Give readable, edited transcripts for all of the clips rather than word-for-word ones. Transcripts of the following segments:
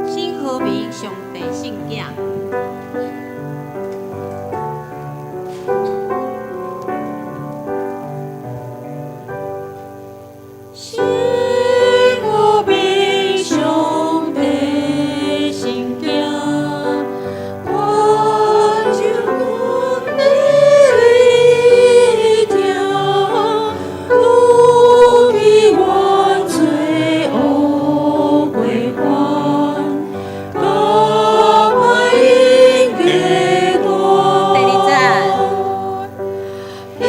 新和平上帝圣囝。新和平上帝圣囝，我将阮的听，除去我罪恶过犯，甲歹因过第二节。一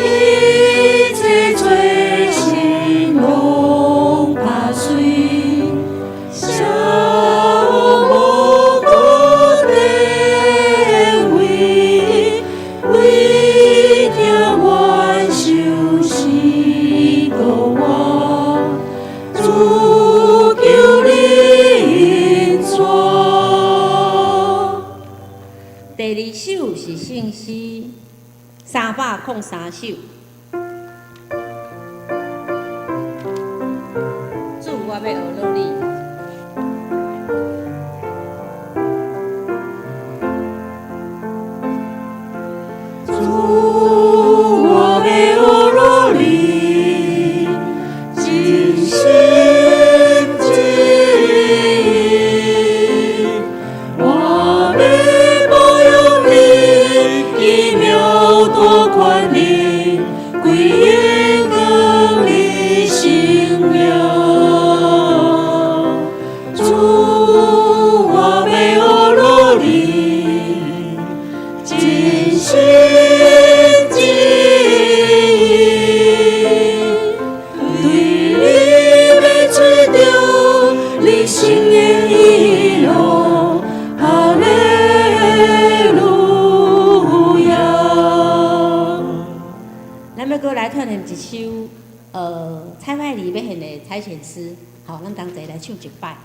切罪心拢打碎，谁无搁地位，为疼愿受死度我，主求你恩赐。第二首是圣诗303首。主，我欲学落你。主，我欲学落你，真心真意，我欲保佑你，奇妙大权能，归荣光你圣名。主，我欲学落你，真心真意，对你欲揣著人生的意路，哈利路亚。咱欲閣來唱念一首，蔡慧丽欲獻的差遣詩，好，咱同齊來唱一擺。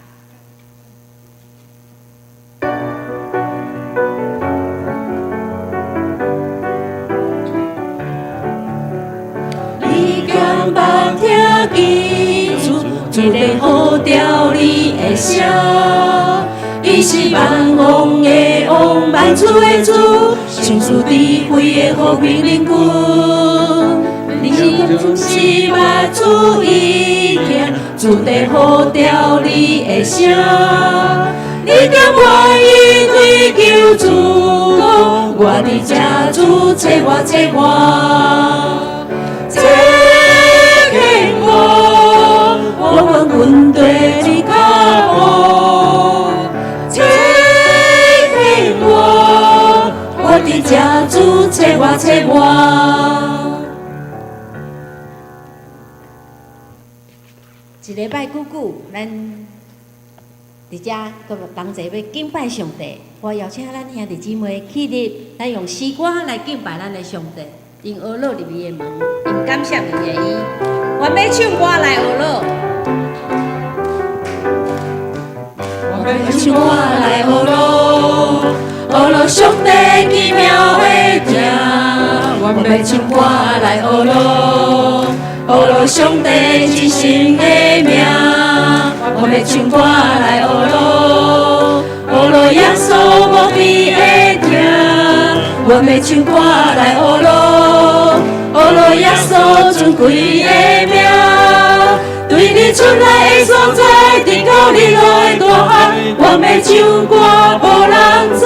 你敢捌聽見主一个呼召你的聲？伊是萬王的王，萬主的主，賞賜智慧的和平靈君。你是捌注意聽主在呼召你的聲？你敢願意對求主講？我佇這主找我找我。這牵我，我願跟綴你腳步。這牵我，我佇這主找我找我。一禮拜久久，咱佇遮閣同齊欲敬拜上帝。我邀請咱兄弟姊妹起立，咱用詩歌來敬拜咱的上帝，用呵咾入伊的門，用感謝入伊的院。我欲唱歌來呵咾，我欲唱歌來呵咾，呵咾上帝奇妙的疼。我欲唱歌來呵咾，呵咾上帝至聖的名。我欲唱歌來呵咾，呵咾耶穌無比的疼。我欲唱歌來呵咾，呵咾耶穌尊貴的名。對日出來的所在，直到日落的大海，我欲唱歌無人知。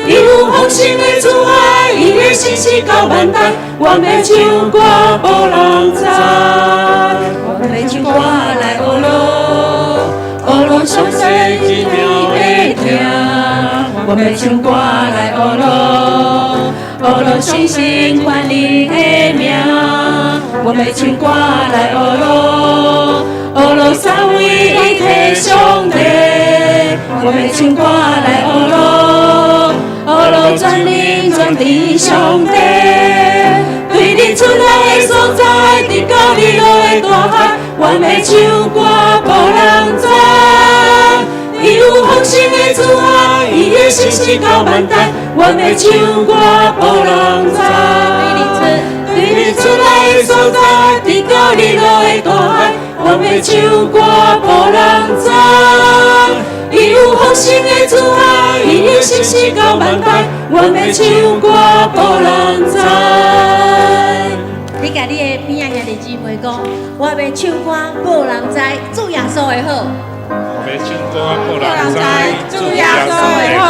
伊有豐盛的慈愛，伊的信實到萬代，我欲唱歌無人知。我欲唱歌來呵咾，呵咾上帝奇妙的疼。我欲唱歌來呵咾，呵咾上神權能的名。我欲唱歌來呵咾，呵咾三位一體上帝。我欲唱歌來呵咾，呵咾全能全知上帝。對日出來的所在，直到日落的大海，我欲唱歌無人知。伊有豐盛的慈愛，伊的信實到萬代，我欲唱歌無人知。對日出來的所在，直到日落的大海，我欲唱歌予人知，伊有豐盛的慈愛，伊的信實到萬代。阮欲唱歌予人知。你共你的邊仔兄弟姊妹講，我欲唱歌予人知，主耶穌的好。我欲唱歌予人知，主耶穌的好。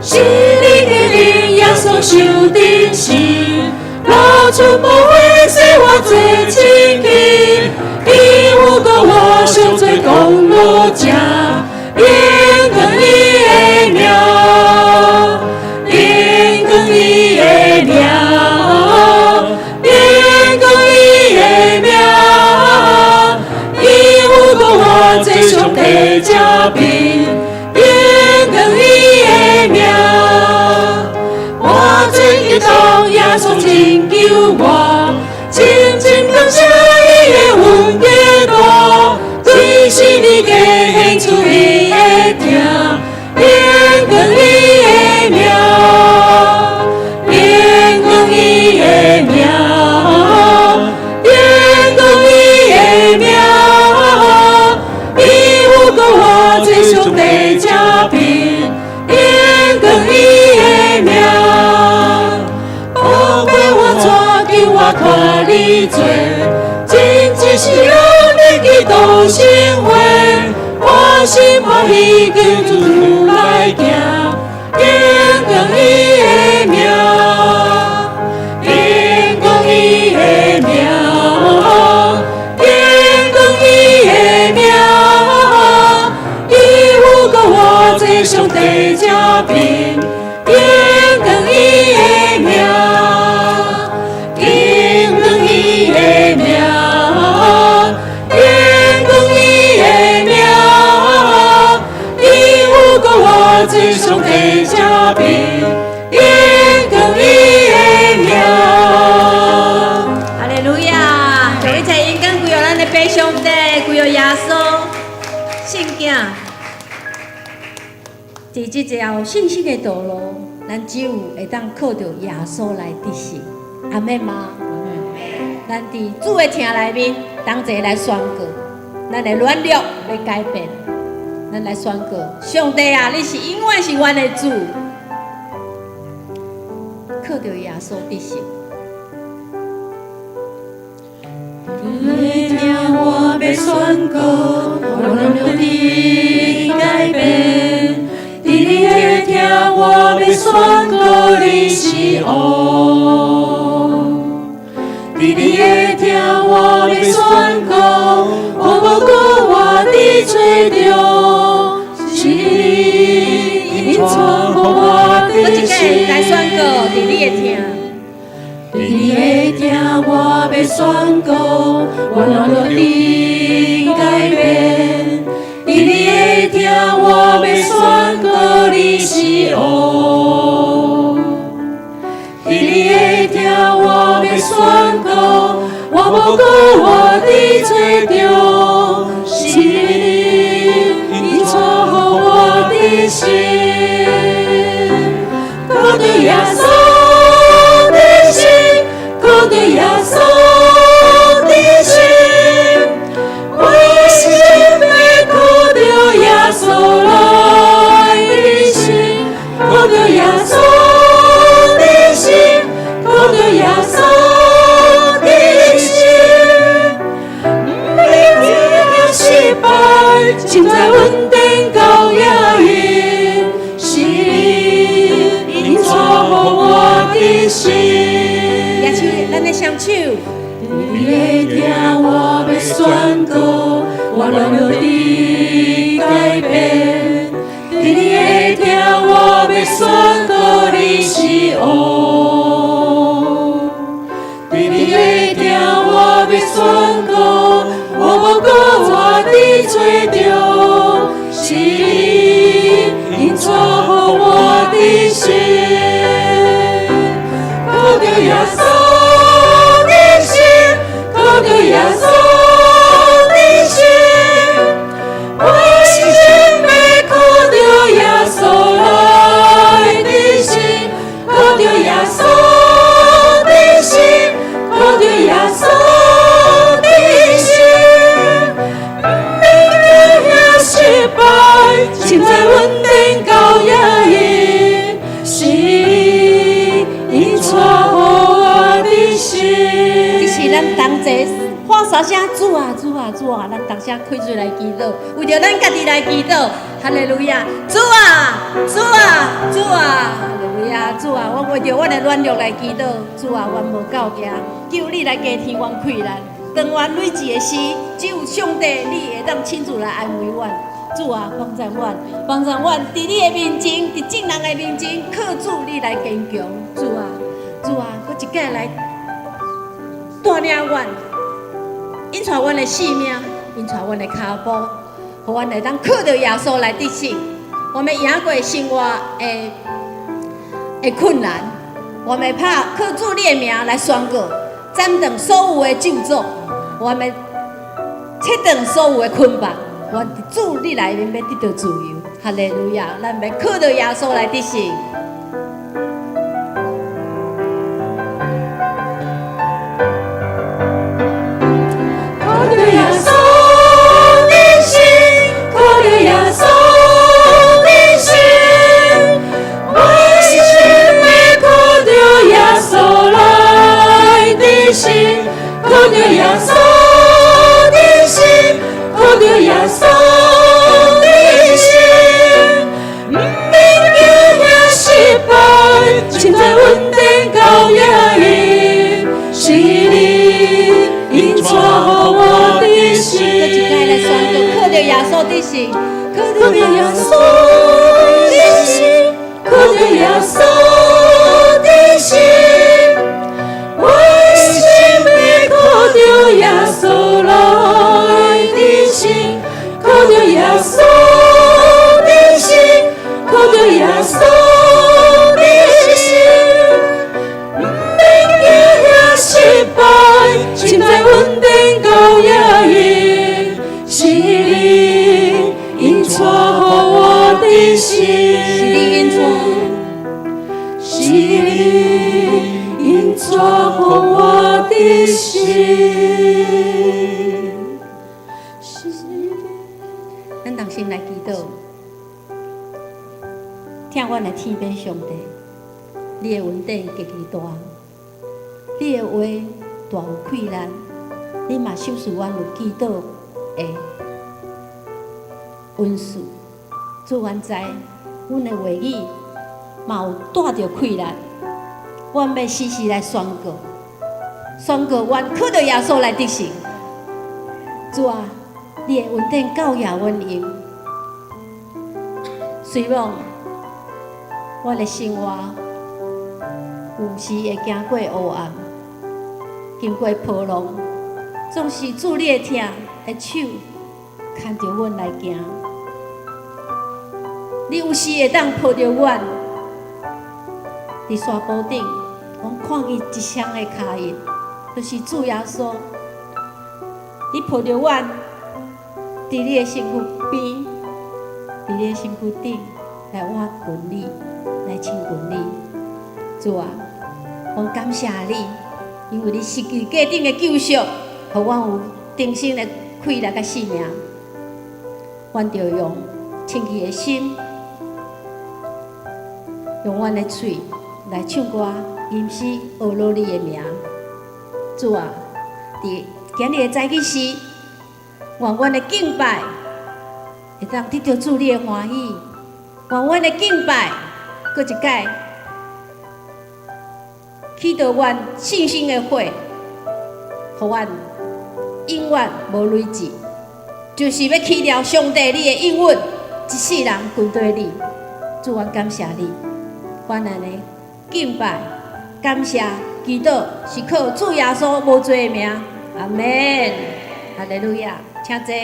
是你的靈，耶穌受定死，流出寶血，洗我罪清淨。伊有膏我贖罪功勞者，榮光伊的名，榮光伊的名，榮光伊的名。伊有膏我做上帝嘉賓，榮光伊的名。我真激動，耶穌拯救我，真真感謝伊的恩典大，對死你加顯出伊的疼，榮光伊的名，榮光伊的名，榮光伊的名。伊有膏我做上帝嘉賓，榮光伊的名。寶貴我帶救我脫離罪，真真是讓你基督生活，我心歡喜跟主來行，榮光伊的名，榮光伊的名，榮光伊的名。伊有膏我做上帝嘉賓，榮光伊的名，榮光伊的名，榮光伊的名。伊有膏我做上帝嘉賓，榮光伊的名。哈利路亞！讓一齊勇敢歸予咱的父上帝，歸予耶穌聖囝。佇這條信心的道路，咱只有會當靠著耶穌來得勝。阿們嗎？咱佇主的疼內面，同齊來宣告，咱的軟弱欲改變，咱來宣告：上帝啊，你是永遠是阮的主，靠著耶穌得勝。你的疼我欲宣告，我軟弱得改變。佇你的疼我欲宣告，你是王。佇你的疼我欲宣告，我無孤我佇罪中，是你引帶予我閣一得擺來宣告，佇你的疼。佇你的疼我欲宣告，我軟弱得改變。佇你的疼我欲宣告，你是王。佇你的疼我欲宣告，我無孤我佇罪中，是你引帶予我得勝。靠著耶穌得勝，靠著耶穌得勝，我心欲靠著耶穌來得勝，靠著耶穌得勝，靠著耶穌得勝，毋免經失敗，深知穩定到贏贏，是你引帶予我得勝。舉手，咱的雙手。你的疼我欲宣告，我軟弱得改變。佇你的疼我欲宣告，你是王。佇你的疼我欲宣告，我無孤我佇罪中，是你引帶予我得勝。靠著耶穌得勝，靠著耶穌得勝，大聲，主啊，主啊，主啊！咱同聲開喙來祈禱，為著咱家己來祈禱。哈利路亞，主啊，主啊，主啊！哈利路亞，主啊！我為著阮的軟弱來祈禱，主啊，阮無夠行，求你來加添阮氣力。當阮累志的時，只有上帝你會當親自來安慰阮。主啊，幫助阮，幫助阮，佇你的面前，佇眾人的面前，靠主你來堅強。主啊，主啊，閣一擺來帶領阮，引帶阮的性命，引帶阮的跤步，予阮會當靠著耶穌來得勝。我們贏過生活的困難，我們拍靠主你的名來宣告，斬斷所有的咒詛，我們切斷所有的捆綁。阮佇主你內面欲得著自由，哈利路亞！咱欲靠著耶穌來得勝。靠著耶穌得勝，靠著耶穌得勝，我心欲靠著耶穌來得勝，靠著耶穌得勝，靠著耶穌得勝，毋免驚嚇失敗，深知穩定夠贏伊，是你引帶予我得勝。閣一擺來宣告，靠著耶穌得勝，靠著耶穌得勝，靠著耶穌得勝，我心欲靠著耶穌來得勝，靠著耶穌得勝，靠著耶穌得勝，毋免驚嚇失敗，深知穩定夠贏伊，是你引帶予我得勝，是你引帶，是你引帶予我得勝，是你。咱同心來祈禱，疼阮的天父上帝，你的恩典極其大，你的話大有氣力，你嘛賞賜阮有祈禱的恩賜。主，阮知，阮的話語嘛有帶著氣力，阮欲時時來宣告，宣告阮靠著耶穌來得勝。主啊，你的恩典夠額阮用，雖罔我的生活有時會經過黑暗，經過波浪，總是主你的疼的手牽著阮來行。你有時會當抱著阮，佇山坡頂，阮看見一雙的跤印，就是主耶穌。你抱著阮，佇你的身軀邊，佇你的身軀頂來倚近你，來親近你。主啊，阮感謝你，因為你十字架頂的救贖，予阮有重生的氣力佮性命。阮著用清氣的心，用阮的喙來唱歌，吟詩呵咾你的名。主啊，佇今日的早起時，願阮的敬拜會當得著主你的歡喜，願阮的敬拜閣一擺起著阮信心的火，予阮永遠無累志，就是欲起了上帝你的應允，一世人跟隨你。主，阮感謝你，阮按呢敬拜、感謝、祈禱，是靠主耶穌無罪的名。阿門。哈利路亞，請坐。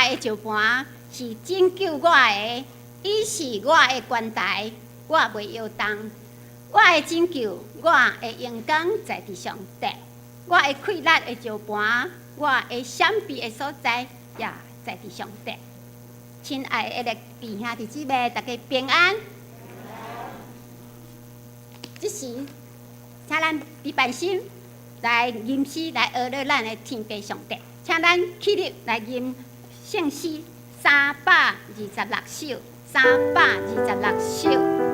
的石磐，是拯救我的，伊是我的高台，我袂搖動。我的拯救，我的榮光在佇上帝。我的氣力的石磐，我的閃避的所在，也在佇上帝。親愛的弟兄姊妹，大家平安。這時，請咱預備心來吟詩來學了咱的天父上帝。請咱起立來吟聖詩326首，326首，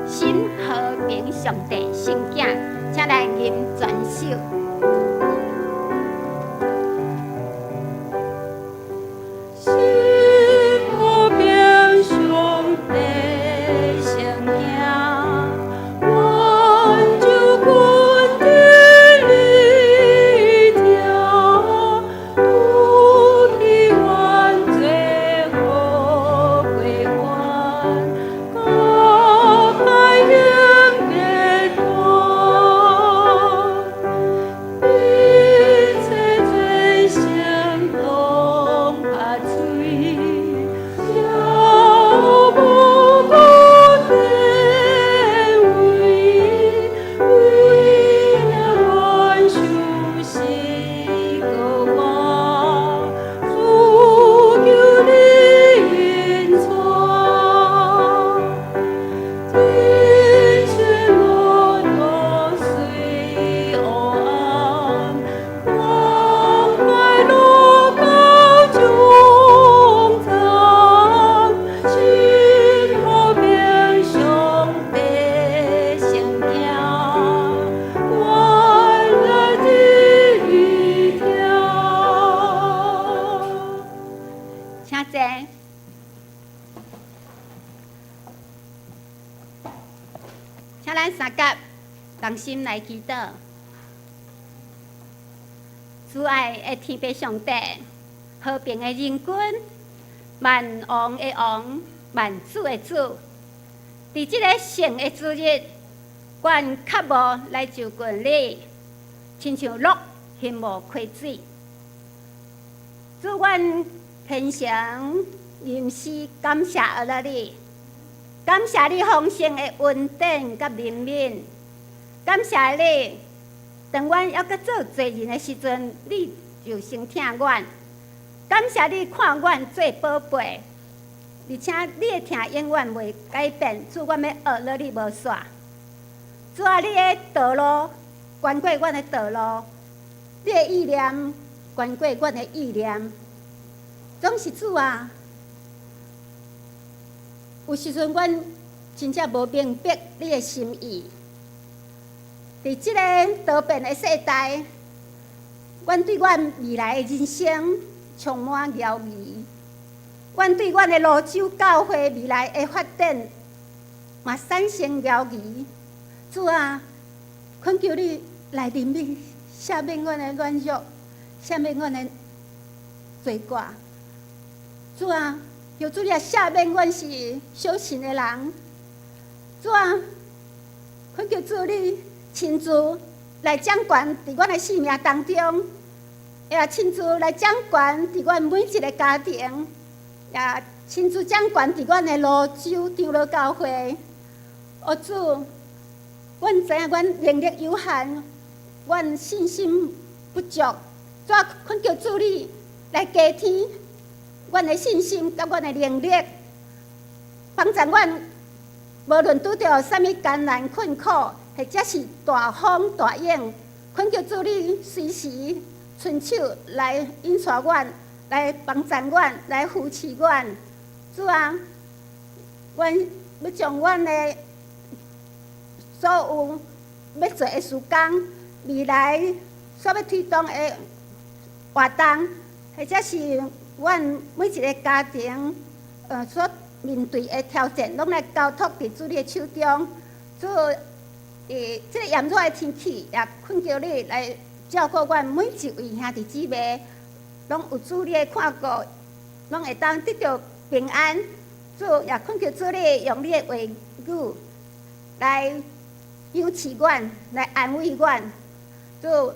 新和平上帝聖經，請來吟全首。新和平上帝聖經，願諸君伫裡聽，拄起阮做好過關，甲歹永別斷，一切罪性攏拍碎，了無顧天位，為了阮受死過我，主求你引帶。人生路途雖黑暗，趕快落到終站，新和平上帝聖經，原來伫裡聽。請坐。請咱三甲同心來祈禱。慈愛的天父上帝，和平的仁君，萬王的王，萬主的主，佇這個聖的主日，阮渴慕來就近你，親像鹿渴慕溪水。主，阮虔誠吟詩感謝阿拉你，感謝你豐盛的恩典佮憐憫，感謝你，當阮猶閣做罪人的時陣，你就先疼阮。感謝你看阮做寶貝，而且你的疼永遠袂改變。主，阮欲學了你無煞。主啊，你的道路懸過阮的道路，你的意念懸過阮的意念，總是主啊。有時陣阮真正無明白你的心意。佇這个多變的世代，阮對阮未來的人生充滿猶疑。阮對阮的蘆洲教會未來的發展嘛產生猶疑。主啊，懇求你來憐憫，赦免阮的軟弱，赦免阮的罪過。主啊，求主你也赦免阮是小信的人。主啊，懇求主你親自來掌權佇阮的生命當中，也親自來掌權佇阮每一个家庭，也親自掌權佇阮的蘆洲長老教會。哦，主，阮知影阮能力有限，阮信心不足，主啊，懇求主你來加添阮的信心佮阮的能力，幫助阮無論拄著啥物艱難困苦，或者是大風大湧，懇求主你隨時伸手來引帶阮，來幫助阮，來扶持阮。主啊，阮欲將阮的所有欲做的事工，未來所欲推動的活動，或者是阮每一个家庭所面對的挑戰，攏來交託佇主你的手中。主，佇這个炎熱的天氣，也懇求你來照顧阮每一位兄弟姊妹，攏有主你的看顧，攏會當得著平安。主，也懇求主你用你的話語來養持阮，來安慰阮。主，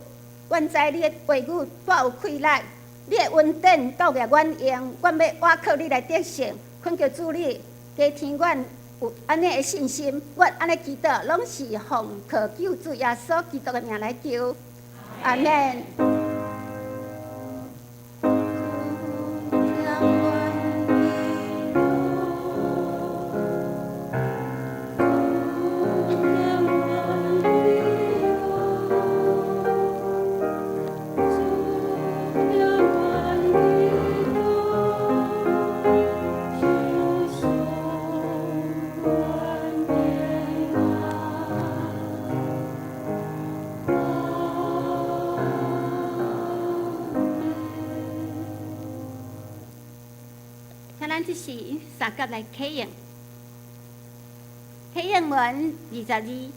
阮知你的話語帶有氣力，你的恩典够额阮用，阮欲倚靠你来得胜，恳求主你加添阮有按呢的信心，阮按呢祈祷，攏是奉靠救主耶穌基督的名來求，阿們。請咱這時相佮來啟應，啟應文22，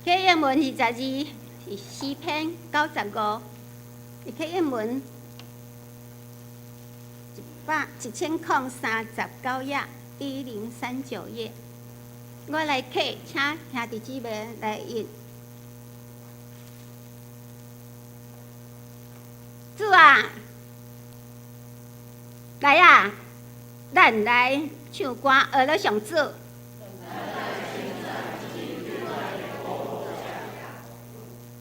啟應文22是詩篇95，啟應文1039頁，1039頁。我來啟，請兄弟姊妹來應。主啊！來啊！咱來唱歌，學了上主。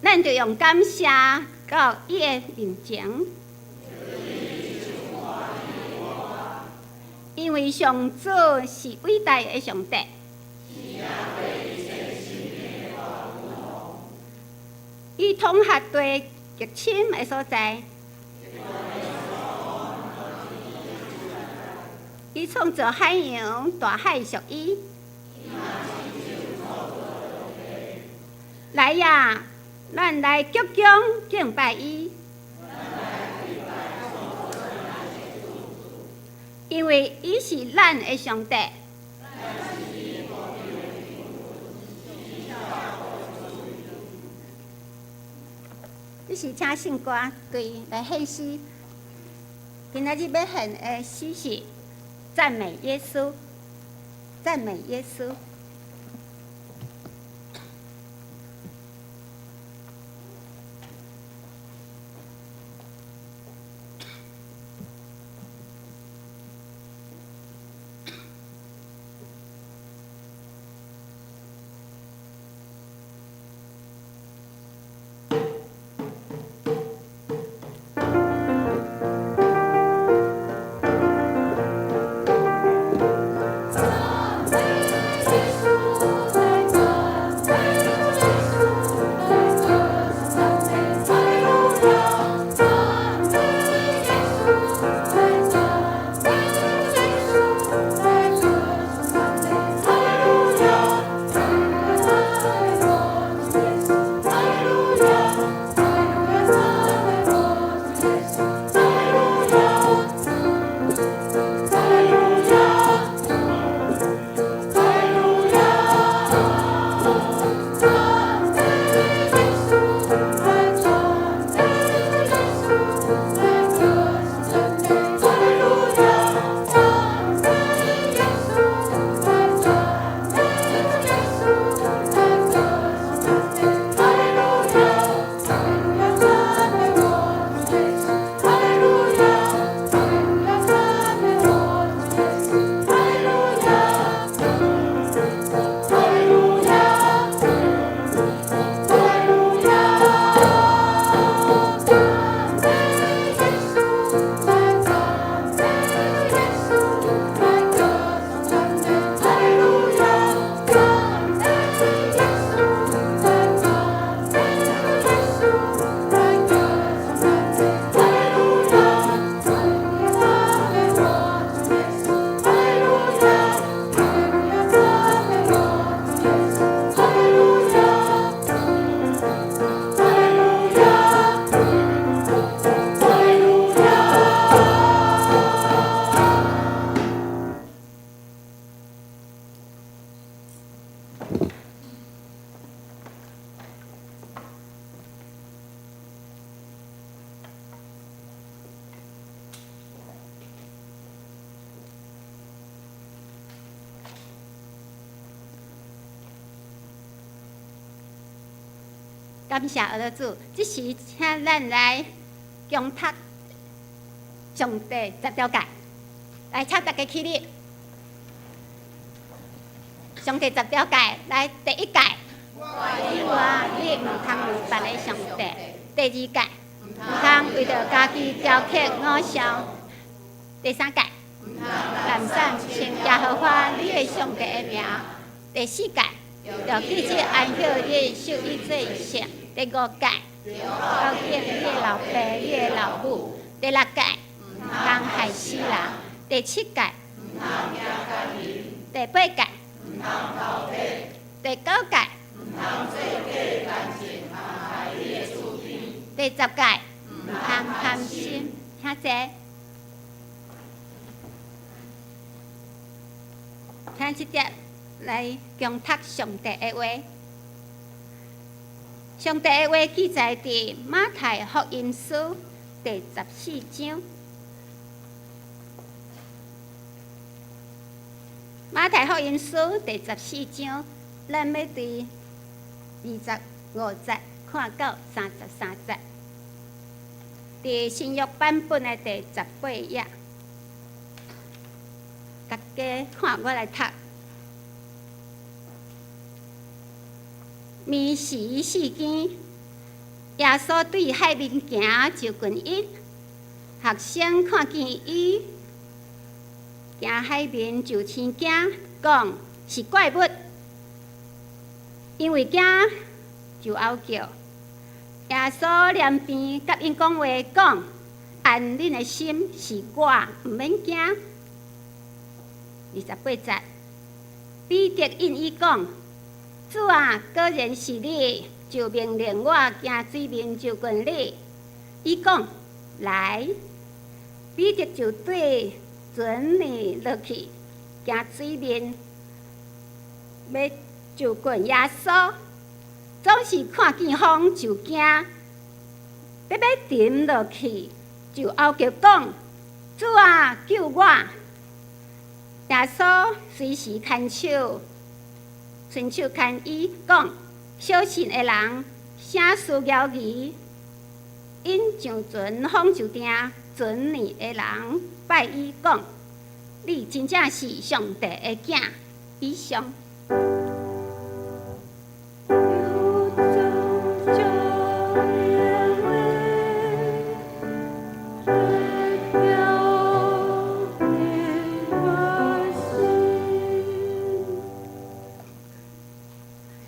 咱就用感謝到伊的面前，因為上主是偉大的上帝。伊統轄地極深的所在。伊創造海洋，大海屬伊。來呀，咱來鞠躬敬拜伊。因為伊是咱的上帝。這是請聖歌隊來獻詩。今仔日欲獻的詩是讚美耶穌，讚美耶穌。感謝阿主，這時請咱來恭讀上帝十條誡，來請大家起立。上帝十條誡，來第一誡，以外你毋通有別个上帝。第二誡，毋通為著家己雕刻偶像。第三誡，濫散稱耶和華你的上帝的名。第四誡，著記這安息日，守伊做聖。第五誡，孝敬你的老爸、你的老母。第六誡，毋通害死人。第七誡，第八誡，第九誡，第十誡，毋通貪心。請坐。請這節來恭讀上帝的話。上帝的話記載佇馬太福音書第十四章。馬太福音書第十四章，咱欲對25節看到33節。佇新約版本的第十八頁，大家看我來讀。暝時四更，耶穌對海面行就近𪜶，學生看見伊行海面就生驚，講是怪物，因為驚就嗷叫。耶穌躡邊佮𪜶講話，講：按恁的心，是我，毋免驚。28節，彼得應伊講：主啊，果然是你，就命令我行水面就近你。伊講：來。彼得就對船裡落去，行水面，欲就近耶穌。總是看見風就驚，欲沉落去，就嗷叫講：主啊，救我！耶穌隨時牽手，伸手牽伊講：小信的人，啥事猶疑？𪜶上船，風就定。船裡的人拜伊講：你真正是上帝的囝。以上。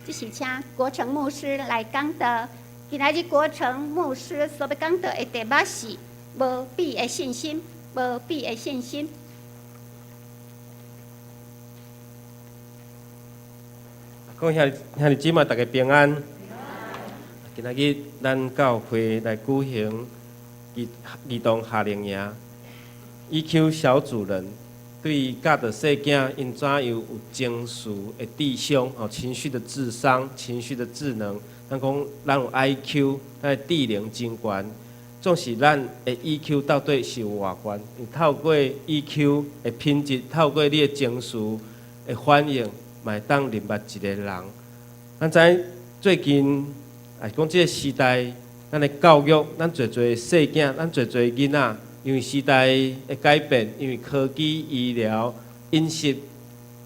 這是請國成牧師來講道。今仔日國成牧師所欲講道的題目是無比的信心，無比的信心。各位兄兄弟姊妹，大家平安。今仔日咱教會來舉行兒兒童夏令營，EQ 小主人對教導細囝，𪜶怎樣有情緒的智商，吼，情緒的智商、情緒的智能。咱講咱有 IQ，咱的智能真懸，總是咱的 EQ 到底是有偌懸？透過 EQ 的品質，透過你的情緒的反應，嘛會當認捌一個人。咱知影最近，啊，講這個時代，咱的教育，咱濟濟細囝，咱濟濟囡仔，因為時代的改變，因為科技、醫療、飲食，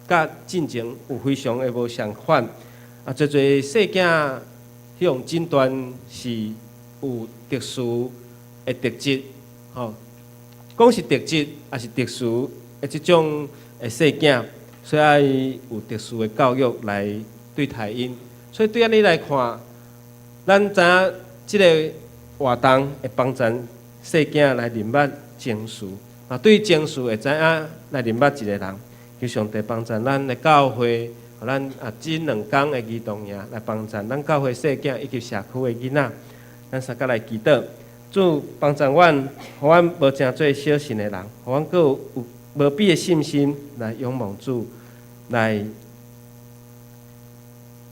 佮進前有非常的無仝款。啊，濟濟細囝彼種診斷是有特殊的特質，吼，講是特質，抑是特殊的這種的細囝，所以愛有特殊的教育來對待𪜶。所以對按呢來看，咱知影這个活動會幫助細囝來認捌情緒，啊，對情緒會知影來認捌一個人。求上帝幫助咱的教會，予咱啊，這兩工的兒童營來幫助咱教會細囝以及社區的囡仔。咱相佮來祈禱，主幫助阮，予阮無成做小信的人，予阮閣有無比的信心來仰望主，來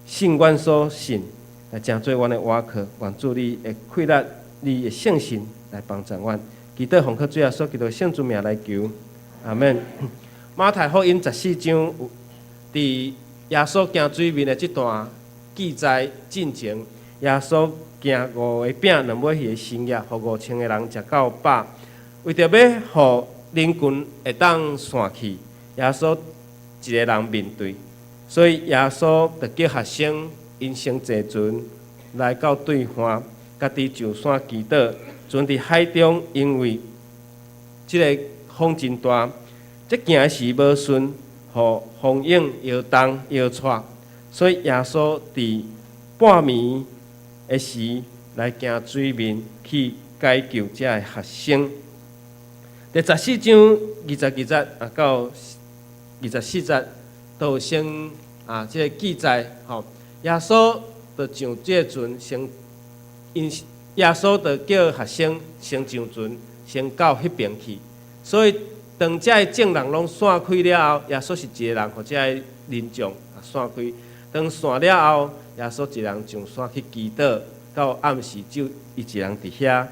信阮所信，來成做阮的倚靠。願主你的氣力、你的聖神來幫助阮。祈禱奉靠主耶穌基督聖主名來求，阿門。馬太福音十四章有佇耶穌行水面的這段記載進前，耶穌行五个餅兩尾魚的神蹟，予5000個人食夠飽。為著欲予人群會當散去，耶穌一个人面對，所以耶穌就叫學生𪜶先坐船來到對岸，家己上山祈禱。船佇海中，因為這个風真大，這行的時無順，予風湧搖動搖掣，所以耶穌佇半暝的時來行水面去解救遮个學生。第14章22節啊到24節都有先啊，這个記載吼，耶穌就上這个船先，𪜶耶穌就叫學生先上船，先到彼爿去。所以當遮个眾人攏散開了後，耶穌是一个人，予遮个人眾啊散開。當散了後，耶穌一人上山去祈禱，到暗時只有伊一人佇遐。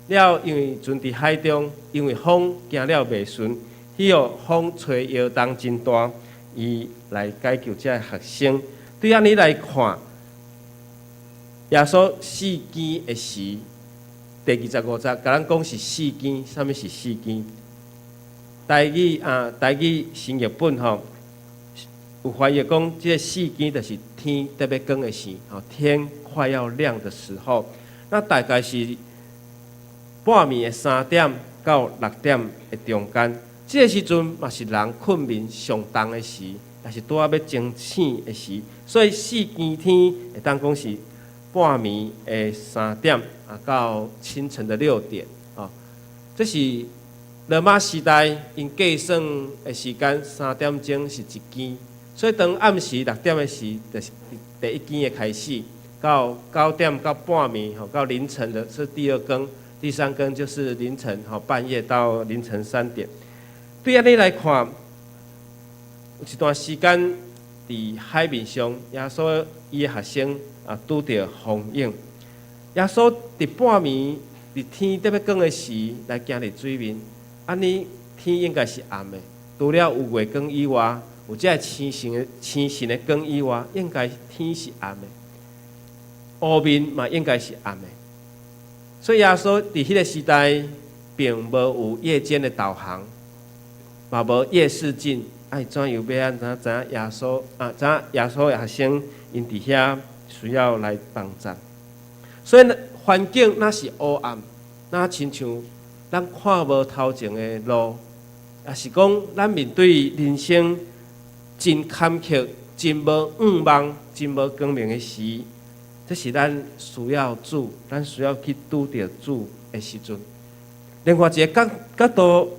了，因為船佇海中，因為風行了袂順，彼個風吹搖動真大，伊來解救遮个學生。對按呢來看，耶穌四更的時，第25節，共咱講是四更，啥物是四更？台語啊，台語新譯本吼，有翻譯講，這个四更就是天特別光的時，吼，天快要亮的時候，那大概是半暝的3點到6點的中間，這个時陣嘛是人睏眠上重的時，也是拄仔欲清醒的時，所以四更天會當講是半暝的三點啊到清晨的六點，哦，這是羅馬時代𪜶計算的時間，3點鐘是一更，所以當暗時六點的時，就是第一更的開始，到9點到半暝，吼，到凌晨的是第二更。第三更就是凌晨，吼，半夜到凌晨3點。對按呢來看，有一段時間佇海面上，耶穌伊的學生啊拄著風湧。耶穌佇半暝佇天特別光的時來行佇水面，按呢天應該是暗的。除了有月光以外，有這个星星的光以外，應該天是暗的。湖面嘛應該是暗的。所以耶穌佇彼个時代，並無有夜間的導航，嘛無夜視鏡，愛怎樣欲按怎知影耶穌啊？知影耶穌的學生𪜶佇遐需要來幫助。所以呢，環境若是烏暗，若親像咱看無頭前的路，抑是講咱面對人生真坎坷、真無向望、真無光明的時，這是咱需要主，咱需要去拄著主的時陣。另外一个角度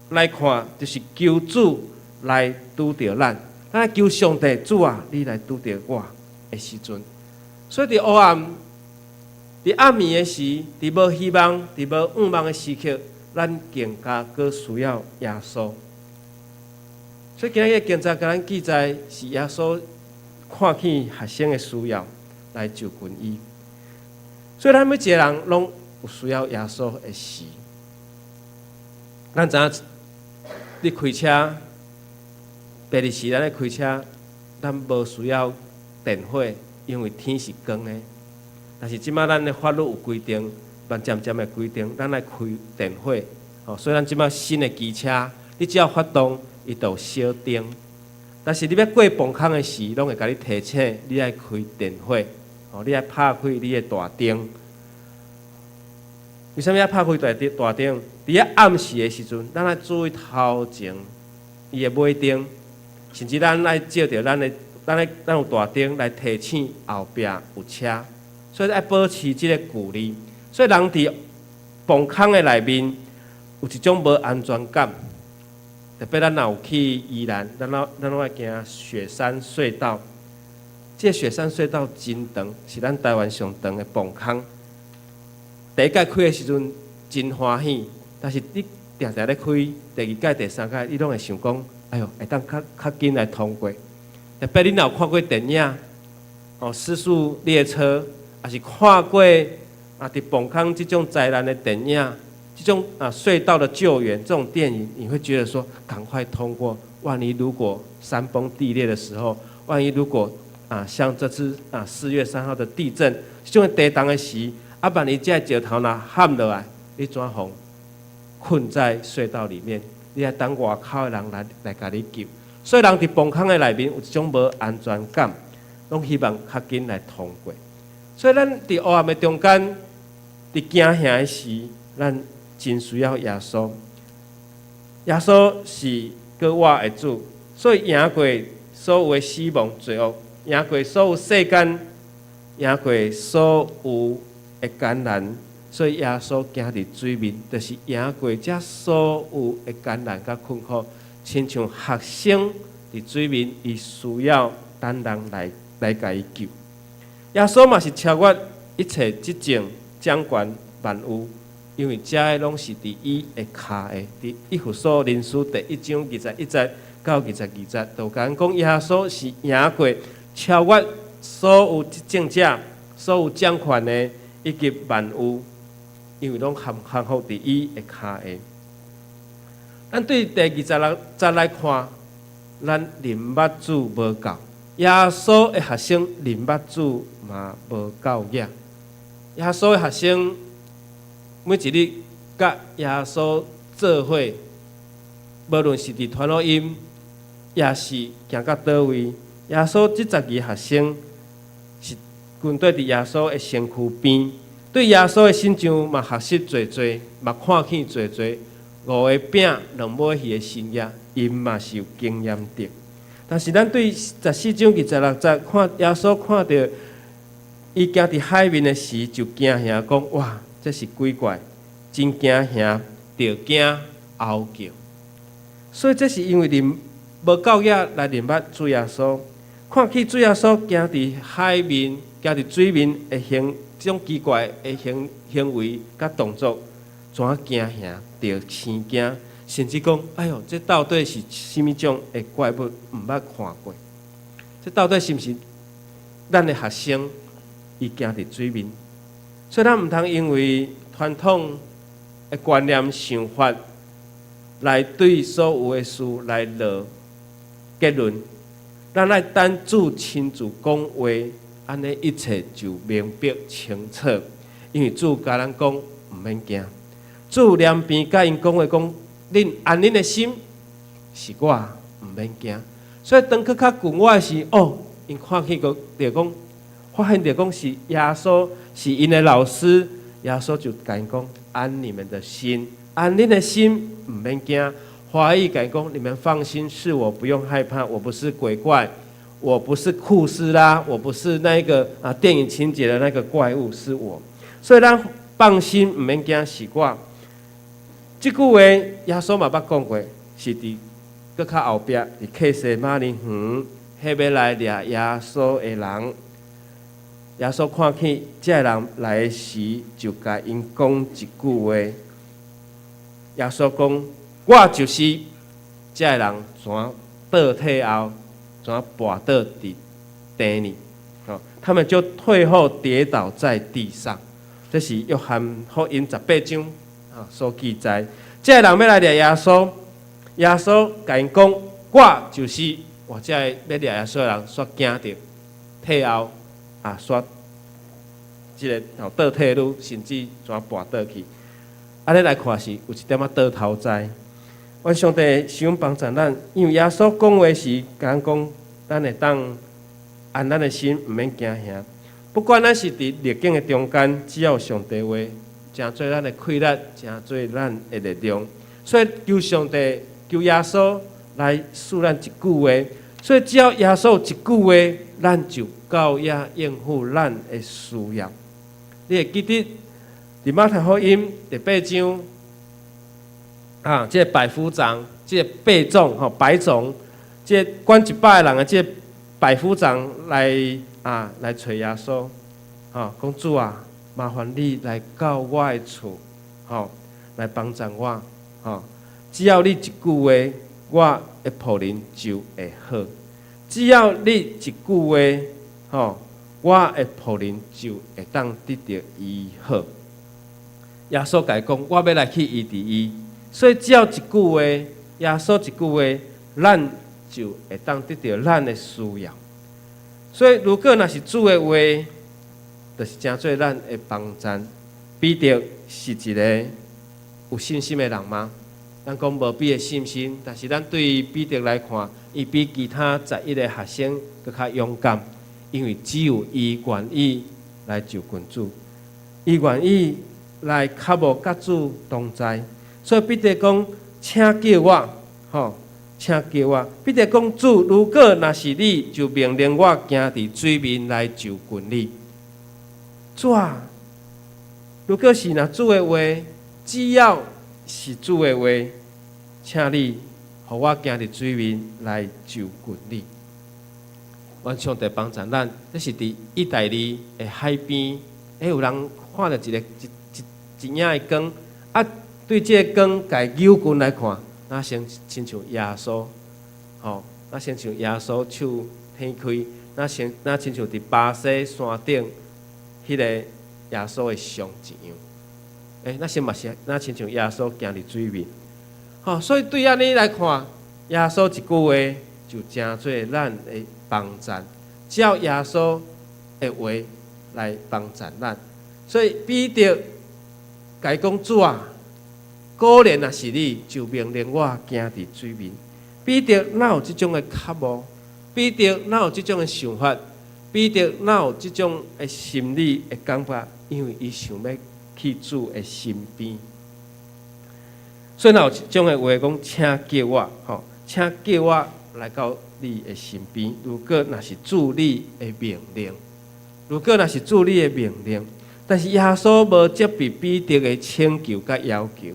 來看，就是求主來拄著咱，咱求上帝主啊，你來拄著我的時陣。所以佇黑暗、佇暗暝的時，佇無希望、佇無向望的時刻，咱更加閣需要耶穌。所以今日經節共咱記載，是耶穌看見學生的需要，來就近伊。所以咱每一個人攏有需要耶穌的時。咱知影，你開車，白日時咱咧開車，咱無需要電火，因為天是光的。但是這馬咱的法律有規定，嘛漸漸的規定，咱愛開電火。哦，所以咱這馬新的機車，你只要發動，伊就有小燈。但是你欲過磅空的時，攏會共你提醒，你愛開電火。哦，你愛拍開你的大燈。為啥物愛拍開大燈？大燈佇遐暗時的時陣，咱愛注意頭前伊的尾燈，甚至咱愛照著咱的，咱愛咱有大燈來提醒後壁有車，所以愛保持這个距離。所以人佇磅空的內面有一種無安全感，特別咱若有去宜蘭，咱攏愛行雪山隧道。這个雪山隧道真長，是咱台灣上長的磅空。第一擺開的時陣真歡喜，但是你定定咧開，第二擺、第三擺，你攏會想講：哎喲，會當較較緊來通過。特別你若有看過電影，哦，《屍速列車》，抑是看過啊，佇磅空這種災難的電影，這種啊隧道的救援這種電影，你會覺得說趕快通過。萬一如果山崩地裂的時候，萬一如果啊，像這次啊4月3號的地震，這種地動的時，啊，萬一這石頭若撼落來，你怎予困在隧道裡面？你愛等外口的人來共你救。所以人佇崩空的內面有一種無安全感，攏希望較緊來通過。所以咱佇黑暗的中間，佇驚嚇的時，咱真需要耶穌。耶穌是閣活的主，所以贏過所有的死亡罪惡，贏過所有世間，贏過所有的艱難。所以耶穌行佇水面，就是贏過這所有的艱難佮困苦。親像學生佇水面，伊需要等人來共伊救。耶穌嘛是超越一切執政、掌權萬有，因為這个攏是佇伊的跤下。佇以弗所人書第一章21節到22節，就共咱講耶穌是贏過超越所有執政者、所有掌權的以及萬有，因為攏降服佇伊的跤下。咱對第二十六節來看，咱認捌主無夠，耶穌的學生認捌主嘛無夠額。耶穌的學生每一日佮耶穌做伙，無論是佇傳福音，抑是行到佗位，耶穌這十二學生是跟綴佇耶穌的身軀邊，對耶穌的身上嘛學習濟濟，嘛看見濟濟。五个餅兩尾魚的神蹟，𪜶嘛是有經驗著。但是咱對14章26節看耶穌看著伊行佇海面的時，就驚嚇講：哇，這是鬼怪，真驚嚇，著驚嗷叫。所以這是因為認無夠額來認捌主耶穌，看見主耶穌行佇海面、行佇水面的行這種奇怪的行為佮動作，怎驚嚇，著生驚，甚至講：哎喲，這到底是啥物種的怪物？毋捌看過。這到底是毋是咱的學生？伊行佇水面，所以咱毋通因為傳統的觀念想法來對所有的事來落結論。咱愛等主親自講話，按呢一切就明白清楚。因為主共咱講，毋免驚。主兩邊佮𪜶講話講，恁安恁的心，是我，毋免驚。所以當閣較近我的時，哦，𪜶看見個就講，發現著講是耶穌，是𪜶的老師。耶穌就共𪜶講，安你們的心，安恁的心，毋免驚。華語共𪜶講，你們放心，是我，不用害怕，我不是鬼怪，我不是庫斯拉，我不是那個啊電影情節的那個怪物，是我。所以咱放心，毋免驚，是我。這句話耶穌嘛捌講過，是佇閣較後壁，佇客西馬尼園，彼欲來掠耶穌的人。耶穌看見這个人來的時，就共𪜶講一句話。耶穌講：我就是。這个人怎倒退後，怎跋倒佇地裡？哦，他們就退後跌倒在地上。這是約翰福音十八章啊所記載。這个人欲來掠耶穌，耶穌共𪜶講：我就是。哇！這个欲掠耶穌的人，煞驚著退後啊，煞這个吼倒退嚕，甚至怎跋倒去。按呢來看是有一點仔倒頭栽。願上帝施恩幫助咱，因為耶穌講話時，共咱講，咱會當安咱的心，毋免驚嚇。不管咱是佇逆境的中間，只要有上帝話，成做咱的氣力，成做咱的力量。所以求上帝，求耶穌來賜咱一句話。所以只要耶穌一句話，咱就夠額應付咱的需要。你會記得佇馬太福音第八章啊，這個百夫長，這個百總吼，百總，這個管一百個人的這個百夫長來啊來揣耶穌，吼，講主啊，麻煩你來到我的厝，吼，來幫助我，吼，只要你一句話，我的僕人就會好。只要你一句話，吼，我的僕人就會當得著醫好。耶穌共伊講，我欲來去醫治伊，所以只要一句話，耶穌一句話，咱就會當得著咱的需要。所以，如果若是主的話，就是成做咱的幫贊。彼得是一个有信心的人嗎？咱講無比的信心，但是咱對彼得來看，伊比其他11個學生閣較勇敢，因為只有伊願意來就近主，伊願意來跤步佮主同在。所以彼得講，請叫我，吼，請叫我。彼得講，主，如果若是你，就命令我行佇水面來就近你。主啊，如果是若主的話，只要是主的話，請你予我行佇水面來就近你。願上帝幫助咱，這是佇意大利的海邊，有人看著一个一一一影的光，啊，對這个光共扭近來看，若像親像耶穌，吼，若親像耶穌手伻開，若像若親像佇巴西山頂彼个耶穌的像一樣。若是嘛是若親像耶穌行佇水面，吼，所以對按呢來看，耶穌一句話就成做咱的幫贊，照耶穌的話來幫贊咱。所以彼得共伊講，主啊，果然若是你，就命令我行佇水面。彼得哪有這種的跤步？彼得哪有這種的想法？彼得哪有這種的心理的感覺？因為伊想欲去主的身邊。所以若有這種的話講，請叫我，吼，請叫我來到你的身邊。如果若是主你的命令，如果若是主你的命令，但是耶穌無責備彼得的請求佮要求。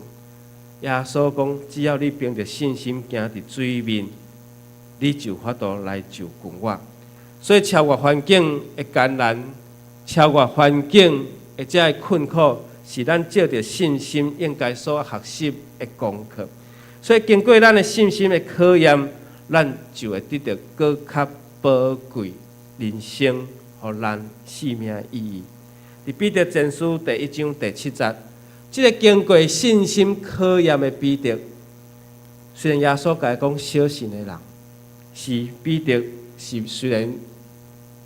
耶穌講，只要你憑著信心行佇水面，你就有法度來就近我。所以超越環境的艱難，超越環境的這个困苦，是咱藉著信心應該所學習的功課。所以經過咱的信心的考驗，咱就會得著閣較寶貴人生，予咱生命的意義。佇彼得前書第一章第七節，這个經過信心考驗的彼得，雖然耶穌共伊講小信的人，是彼得是雖然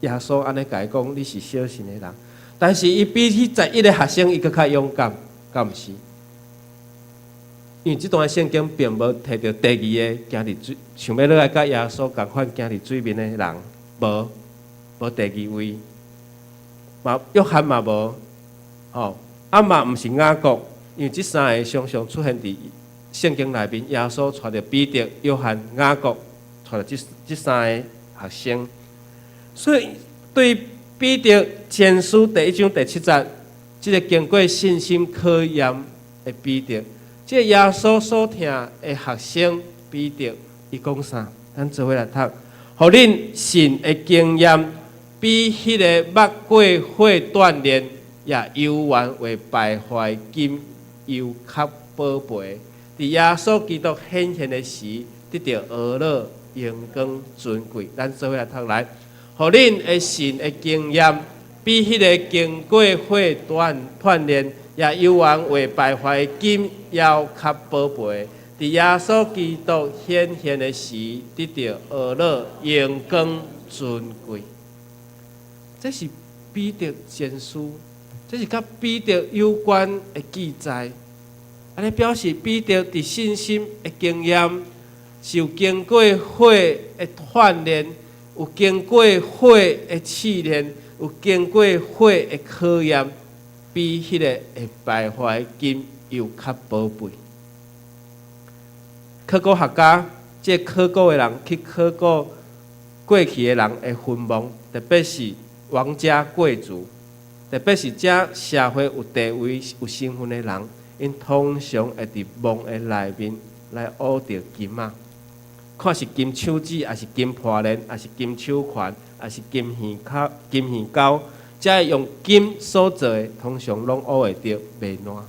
耶穌按呢共伊講你是小信的人，但是伊比起十一个學生，伊閣較勇敢，敢毋是？因為這段聖經並無提著第二个行佇水，想欲落來佮耶穌仝款行佇水面的人，無，無第二位，嘛約翰嘛無，吼，啊嘛毋是雅各，因為這三个常常出現佇聖經內面，耶穌帶著彼得、約翰、雅各，帶著這三个學生，所以對彼得前書第一章第七節，這个經過信心考驗的彼得，這个耶穌所疼的學生彼得，伊講啥？咱做伙來讀，予恁信的經驗，比彼个捌過火鍛煉，也猶原會敗壞金，猶較寶貝。佇耶穌基督顯現的時，得著呵咾、榮光、尊貴。咱做伙來讀來，予恁的信的經驗，比彼个經過火鍛鍛煉，也猶原會敗壞金，猶較寶貝。佇耶穌基督顯現的時，得著呵咾、榮光、尊貴。這是彼得前書，這是佮彼得有關的記載。按呢表示彼得佇信心的經驗，是有經過火的鍛煉，有經過火的試煉，有經過火的考驗，比彼個會敗壞金猶較寶貝。考古學家，這个考古的人去考古過去的人的墳墓，特別是王家貴族，特別是這社會有地位、有身份的人，𪜶通常會佇墓的內面來挖著金仔，看是金手指，抑是金破鏈，抑是金手環，抑是金耳鉤、金耳鈎，這用金所做的，通常攏挖會著袂爛。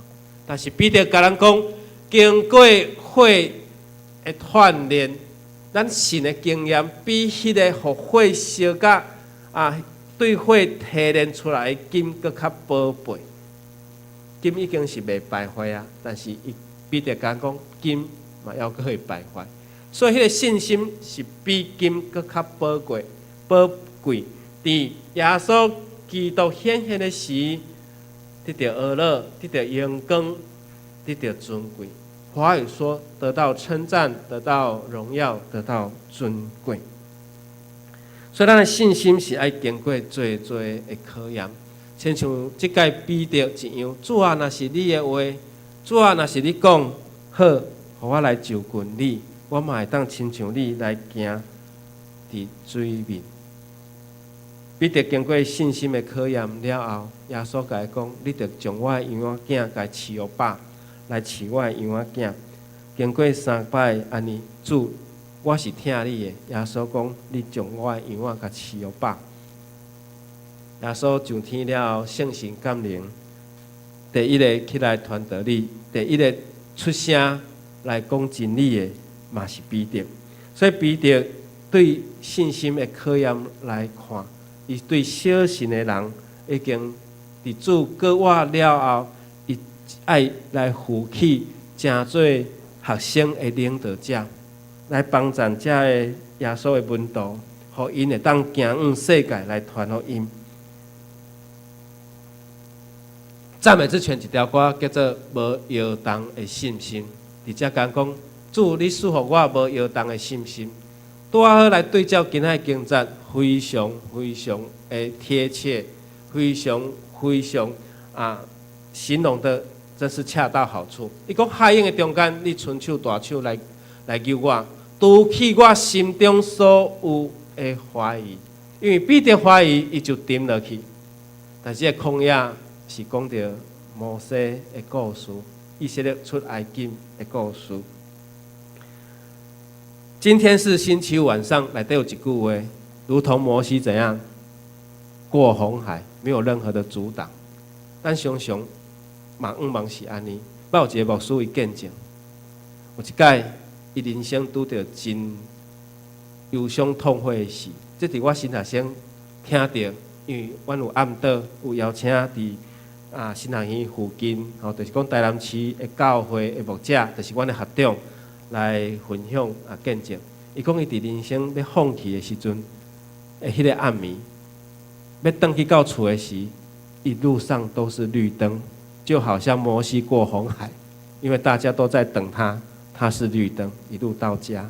但是彼得共咱講，經過火的鍛煉，咱信的經驗比彼个予火燒甲啊，對火提煉出來的金閣較寶貝。金已經是袂敗壞啊，但是伊彼得共講，金嘛猶閣會敗壞，所以彼个信心是比金閣較寶貴、寶貴。佇耶穌基督顯現的時，得著呵咾，得著榮光，得著尊貴。華語說得到稱讚，得到榮耀，得到尊貴。所以，咱的信心是愛經過濟濟的考驗，親像這擺彼得一樣。主啊，若是你的話，主啊，若是你講好，予我來就近你，我嘛會當親像你來行佇水面。彼得經過信心的考驗了後，耶穌共伊講：你著將我的羊仔囝共飼予飽，來飼我的羊仔囝。經過三擺按呢，主，我是疼你的。耶穌講：你將我的羊仔共飼予飽。耶穌上天了後，聖神降臨，第一个起來傳道理，第一个出聲來講真理的，嘛是彼得。所以彼得對信心的考驗來看，伊對小信的人已經佇主過活了後，伊愛來負起成做學生的領導者，來幫贊遮个耶穌的門徒，予𪜶會當行往世界來傳福音。讚美之泉一條歌叫做《無搖動的信心》，佇遮講講，主你賜予我無搖動的信心，拄仔好來對照今仔的經節，非常非常的貼切，非常非常啊，形容的真是恰到好處。伊講海湧的中間，你伸手大手來來救我，除去我心中所有的懷疑，因為彼得懷疑，伊就沉落去。但是這個曠野是講著摩西的故事，以色列出埃及的故事。今天是星期五晚上，內底有一句話，如同摩西怎樣過紅海，沒有任何的阻擋。咱常常嘛往往是按呢。我有一个牧師伊見證，有一擺伊人生拄著真憂傷痛悔的事，這佇我神學生聽著，因為阮有暗禱，有邀請佇啊神學院附近，吼，就是講台南市的教會的牧者，就是阮的學長來分享啊見證。伊講伊佇人生欲放棄的時陣，的彼个暗暝，欲轉去到厝的時，一路上都是綠燈，就好像摩西過紅海，因為大家都在等他，他是綠燈，一路到家。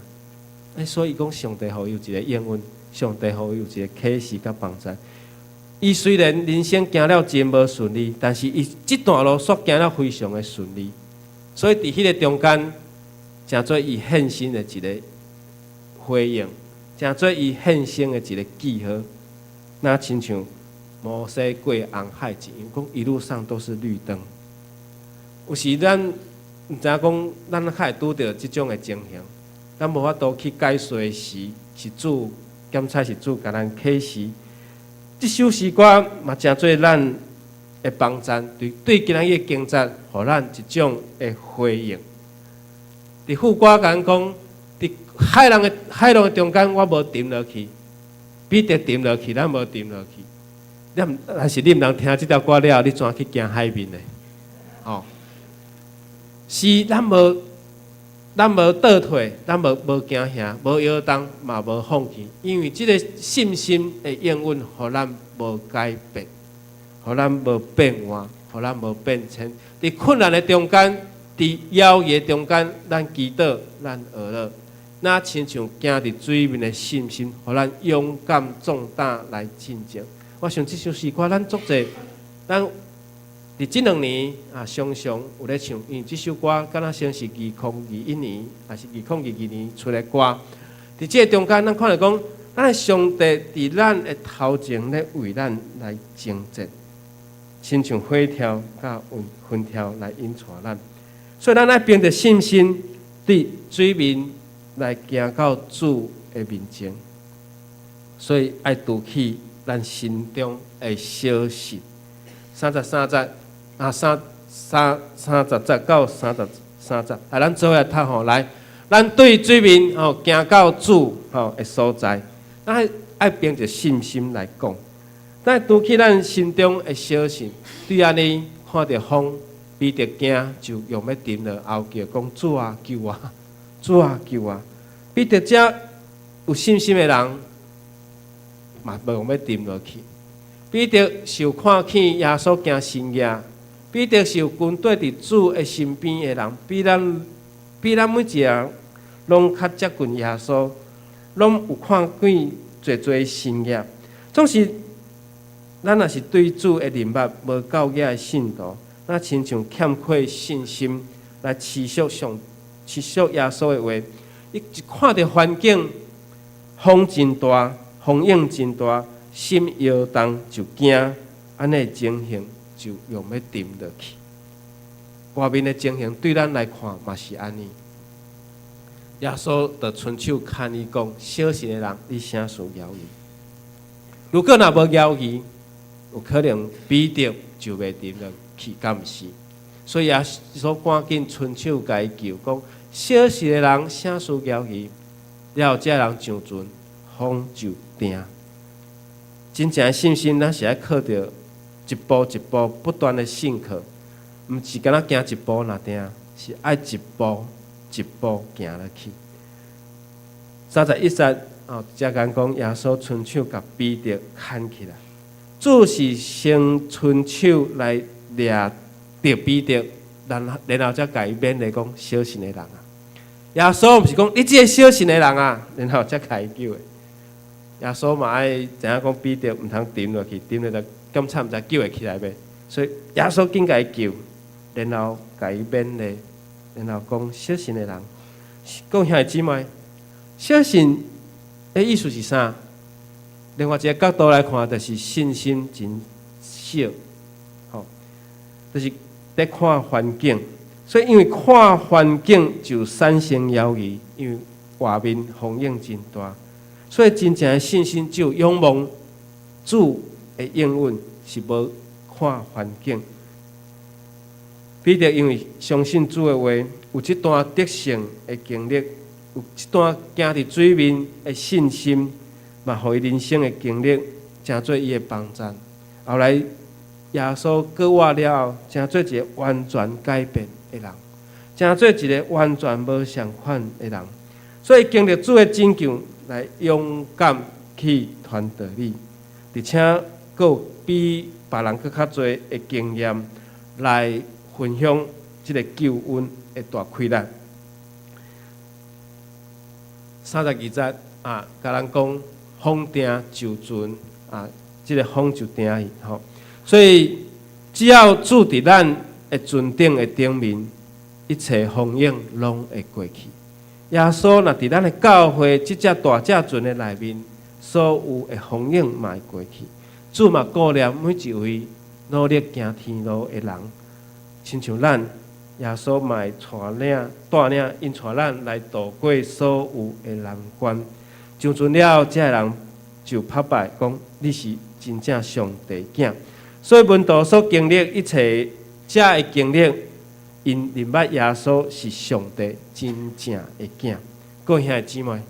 欸，所以講上帝予伊有一个應允，上帝予伊有一个啟示佮幫助。伊雖然人生行了真無順利，但是伊這段路煞行了非常的順利。所以佇彼個中間，成做伊獻身的一個回應，成做伊獻身的一個記號。若親像摩西過紅海一樣，講一路上都是綠燈。有時咱毋知影講，咱較會拄著這種的情形，咱無法度去解說時，是主檢查是主共咱啟示。這首詩歌嘛，成做咱的幫贊，對對今仔日的經節，予咱一種的回應。佇副歌共咱講，佇海浪的海浪的中間，我無沉落去，彼得沉落去，咱無沉落去。你毋，但是你毋通聽這條歌了後，你怎去行海面的？吼，是咱無，咱無倒退，咱無無驚嚇，無搖動，嘛無放棄，因為這个信心的應允，予咱無改變，予咱無變換，予咱無變遷。佇困難的中間，佇猶豫的中間，咱祈禱，咱呵咾，若親像行佇水面的信心，予咱勇敢壯膽來進前。我想這首詩歌，咱足濟，咱佇這兩年啊，常常有咧唱，因為這首歌敢若像是2021年，抑是2022年出的歌。佇這个中間，咱看著講，咱的上帝佇咱的頭前咧為咱來征戰，親像火柱佮雲柱來引帶咱。所以咱愛憑著信心，佇水面來行到主的面前。所以愛除去咱心中的小信。33節啊，三三30節到33節，啊，咱做伙來讀吼，來，咱對水面吼行到主吼的所在，咱愛愛憑著信心來講，咱除去咱心中的小信，對按呢看著風，彼得驚就欲沉落，哀叫講主啊救我，主啊救我。彼得遮有信心的人，嘛無欲沉落去。彼得是有看見耶穌行神跡，彼得是有跟綴佇主的身邊的人，比咱每一个人攏較接近耶穌，攏有看見濟濟神跡。總是咱若是對主的認捌無夠額的信徒，若親像欠缺信心來持續耶穌的話，伊一看著環境風真大，風湧真大，心搖動就驚，按呢情形就用欲沉落去。外面的情形對咱來看嘛是按呢。耶穌就伸手牽伊講：小信的人，你啥事猶疑？如果若無猶疑，有可能彼得就袂沉落去，敢毋是？所以耶穌趕緊伸手共伊救，講：小信的人，啥事猶疑？了後，這人上船，風就定。真正的信心，咱是愛靠著一步一步不斷的信靠，毋是干焦行一步若定，是愛一步一步行落去。31節哦，才講講耶穌伸手共彼得牽起來，主是先伸手來掠著彼得，然後才共伊勉勵講小信的人啊。耶穌毋是講你這个小信的人啊，然後才共伊救的。耶穌嘛愛知影講彼得毋通沉落去，沉落去檢查毋知救會起來袂，所以耶穌緊共伊救，然後共伊勉勵，然後講小信的人，講兄弟姊妹，小信的意思是啥？另外一个角度來看，就是信心真小，吼，就是佇看環境，所以因為看環境就產生猶疑，因為外面風湧真大，所以真正的信心只有仰望主的應允，是無看環境。彼得因為相信主的話，有這段得勝的經歷，有這段行佇水面的信心，嘛，予伊人生的經歷，成做伊的幫贊。後來耶穌復活了後，成做一个完全改變的人，成做一个完全無仝款的人。所以經歷主的拯救，來勇敢去傳道理，而且閣有比別人閣較濟的經驗來分享這个救恩的大氣力。32節啊，共咱講風定就船啊，這个風就定去吼。所以只要主佇咱的船頂的頂面，一切風湧攏會過去。耶穌若佇咱的教會這隻大隻船的內面，所有的風湧嘛會過去。主嘛顧念每一位努力行天路的人，親像咱，耶穌嘛會帶領𪜶帶咱來渡過所有的難關。上船了後，這个人就拍敗講：你是真正上帝囝。所以門徒所經歷一切，這个經歷，𪜶認捌耶穌是上帝真正的囝。各位兄弟姊妹，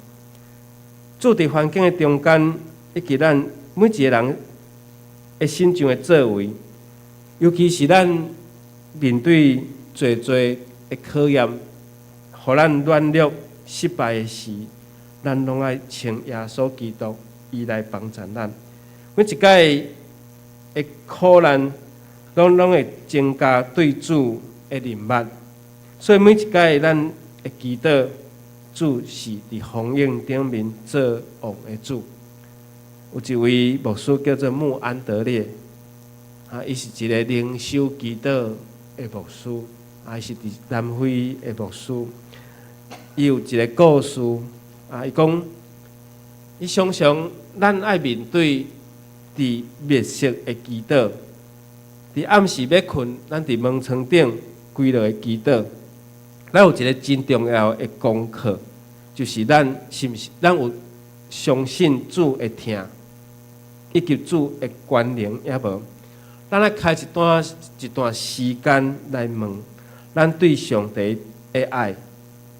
主佇環境的中間，以及咱每一个人的身上的作為，尤其是咱面對濟濟的考驗，予咱軟弱失敗的時，咱攏愛請耶穌基督伊來幫助咱。每一擺的苦難，攏會增加對主的認捌。所以每一擺咱會祈禱，主是佇風湧頂面做王的主。有一位牧師叫做穆安德烈，啊，伊是一个靈修祈禱的牧師，啊，伊是佇南非的牧師。伊有一个故事，啊，伊講，伊常常咱愛面對佇密室的祈禱，佇暗時欲睏，咱佇門窗頂跪落去祈禱。咱有一个真重要的功課，就是咱是毋是咱有相信主會聽，以及主的權能抑無？咱愛開一段一段時間來問，咱對上帝的愛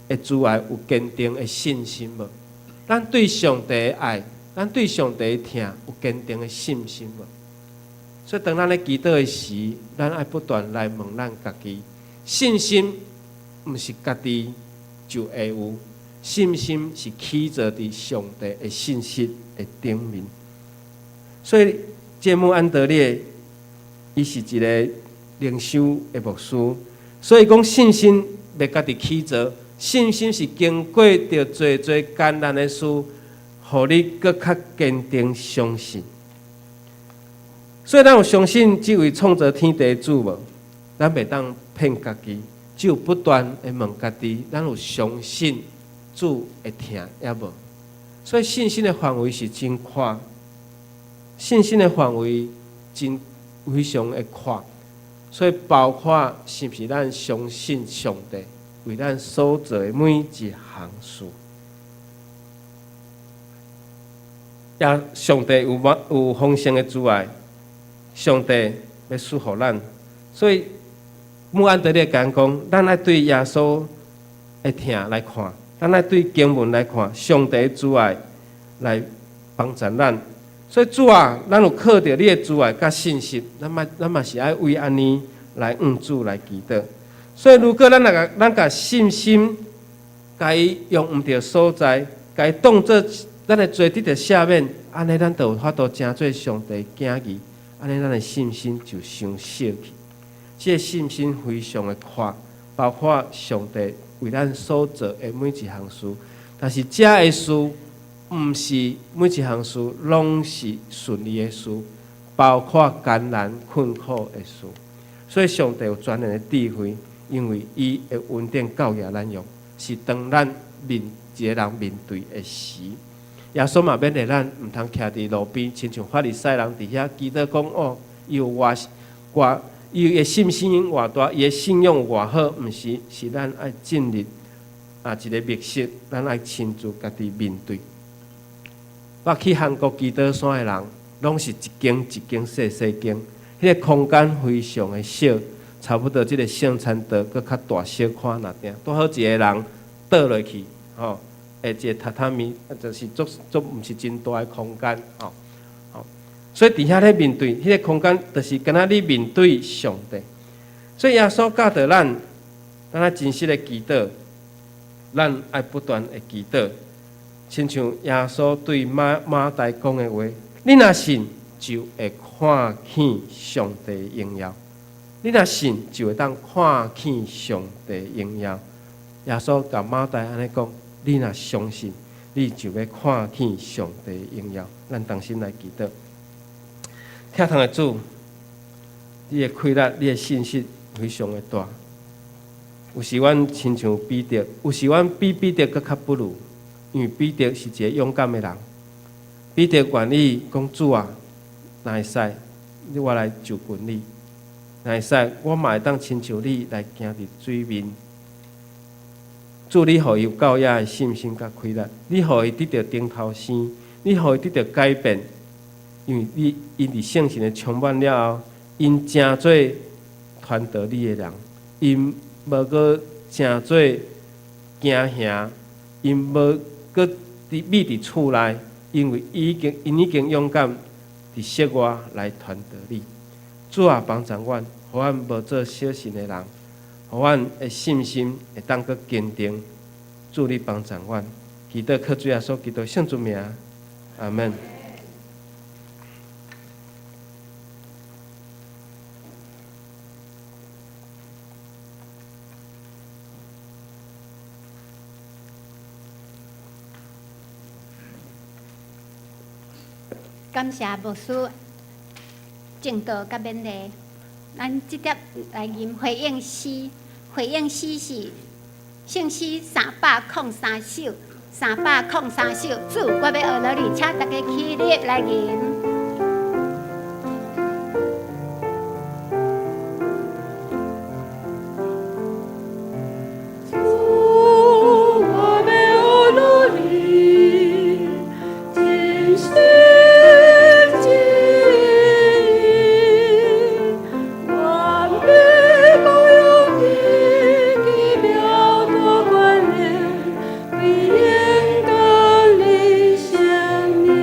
的慈愛有堅定的信心無？咱對上帝的愛，咱對上帝的疼有堅定的信心無？所以當咱咧祈禱的時，咱愛不斷來問咱家己：信心毋是家己就會有，信心是起坐佇上帝的信實的頂面。所以，這穆安德烈，伊是一个靈修的牧師，所以講信心袂家己起造，信心是經過著濟濟艱難的事，予你閣較堅定相信。所以，咱有相信這位創造天地的主無？咱袂當騙家己，只有不斷的問家己：咱有相信主會疼抑無？所以，信心的範圍是真闊，信心的範圍真非常的闊。所以，包括是毋是咱相信上帝為咱所做的每一項事，也上帝有有豐盛的慈愛，上帝欲賜予咱。所以，穆安德烈講講，咱愛對耶穌的疼來看，咱愛對經文來看，上帝的慈愛來幫助咱。所以主啊，咱有靠著你的慈愛佮信實，咱嘛咱嘛是愛為按呢來向主來祈禱。所以如果咱若共咱共信心，共伊用毋著所在，共伊當做咱的罪得著赦免，按呢咱就有法度成做上帝囝兒，按呢咱的信心就傷小去。這个信心非常的闊，包括上帝為咱所做的每一項事，但是這个事毋是每一項事攏是順利的事，包括艱難困苦的事。所以上帝有專人的智慧，因為伊的恩典夠額咱用，是當咱面一个人面對的時。耶穌嘛勉勵咱，毋通徛佇路邊，親像法利賽人佇遐祈禱講哦，伊有偌偌，伊的信心偌大，伊的信仰偌好，毋是，是咱愛進入啊一个密室，咱愛親自家己面對。我去韓國祈禱山的人，攏是一間一間細細間，彼个空間非常的小，差不多這个聖餐桌閣較大小款爾爾，拄好一个人倒落去，吼，會一个榻榻米，就是足足毋是真大的空間，吼，吼，所以佇遐咧面對，彼个空間，就是敢若你面對上帝。所以耶穌教導咱，咱愛真實的祈禱，咱愛不斷的祈禱。親像耶穌對馬馬大講的話：你若信，就會看見上帝榮耀；你若信，就會當看見上帝榮耀。耶穌共馬大按呢講：你若相信，你就欲看見上帝榮耀。咱同心來祈禱。疼痛的主，你的氣力、你的信實非常的大。有時阮親像彼得，有時阮比彼得閣較不如。因為彼得是一个勇敢的人，彼得願意講主啊，若會使，你我來就近你；若會使，我嘛會當親像你來行佇水面。主，你予伊有夠額的信心佮氣力，你予伊得著頂頭生，你予伊得著改變，因為你𪜶佇聖神的充滿了後，𪜶成做傳道你的人，𪜶無閣成做驚嚇，𪜶無閣佇覕佇厝內，因為已經𪜶已經勇敢佇室外來傳道你。主啊，幫助阮，予阮無做小信的人，予阮的信心會當閣堅定。主你幫助阮，祈禱靠主耶穌基督聖主名，阿門。感謝牧師證道佮勉勵，咱這碟來吟回應詩，回應詩是聖詩303首，303首。主，我欲學落你，請大家起立來吟。為勇敢的顯明。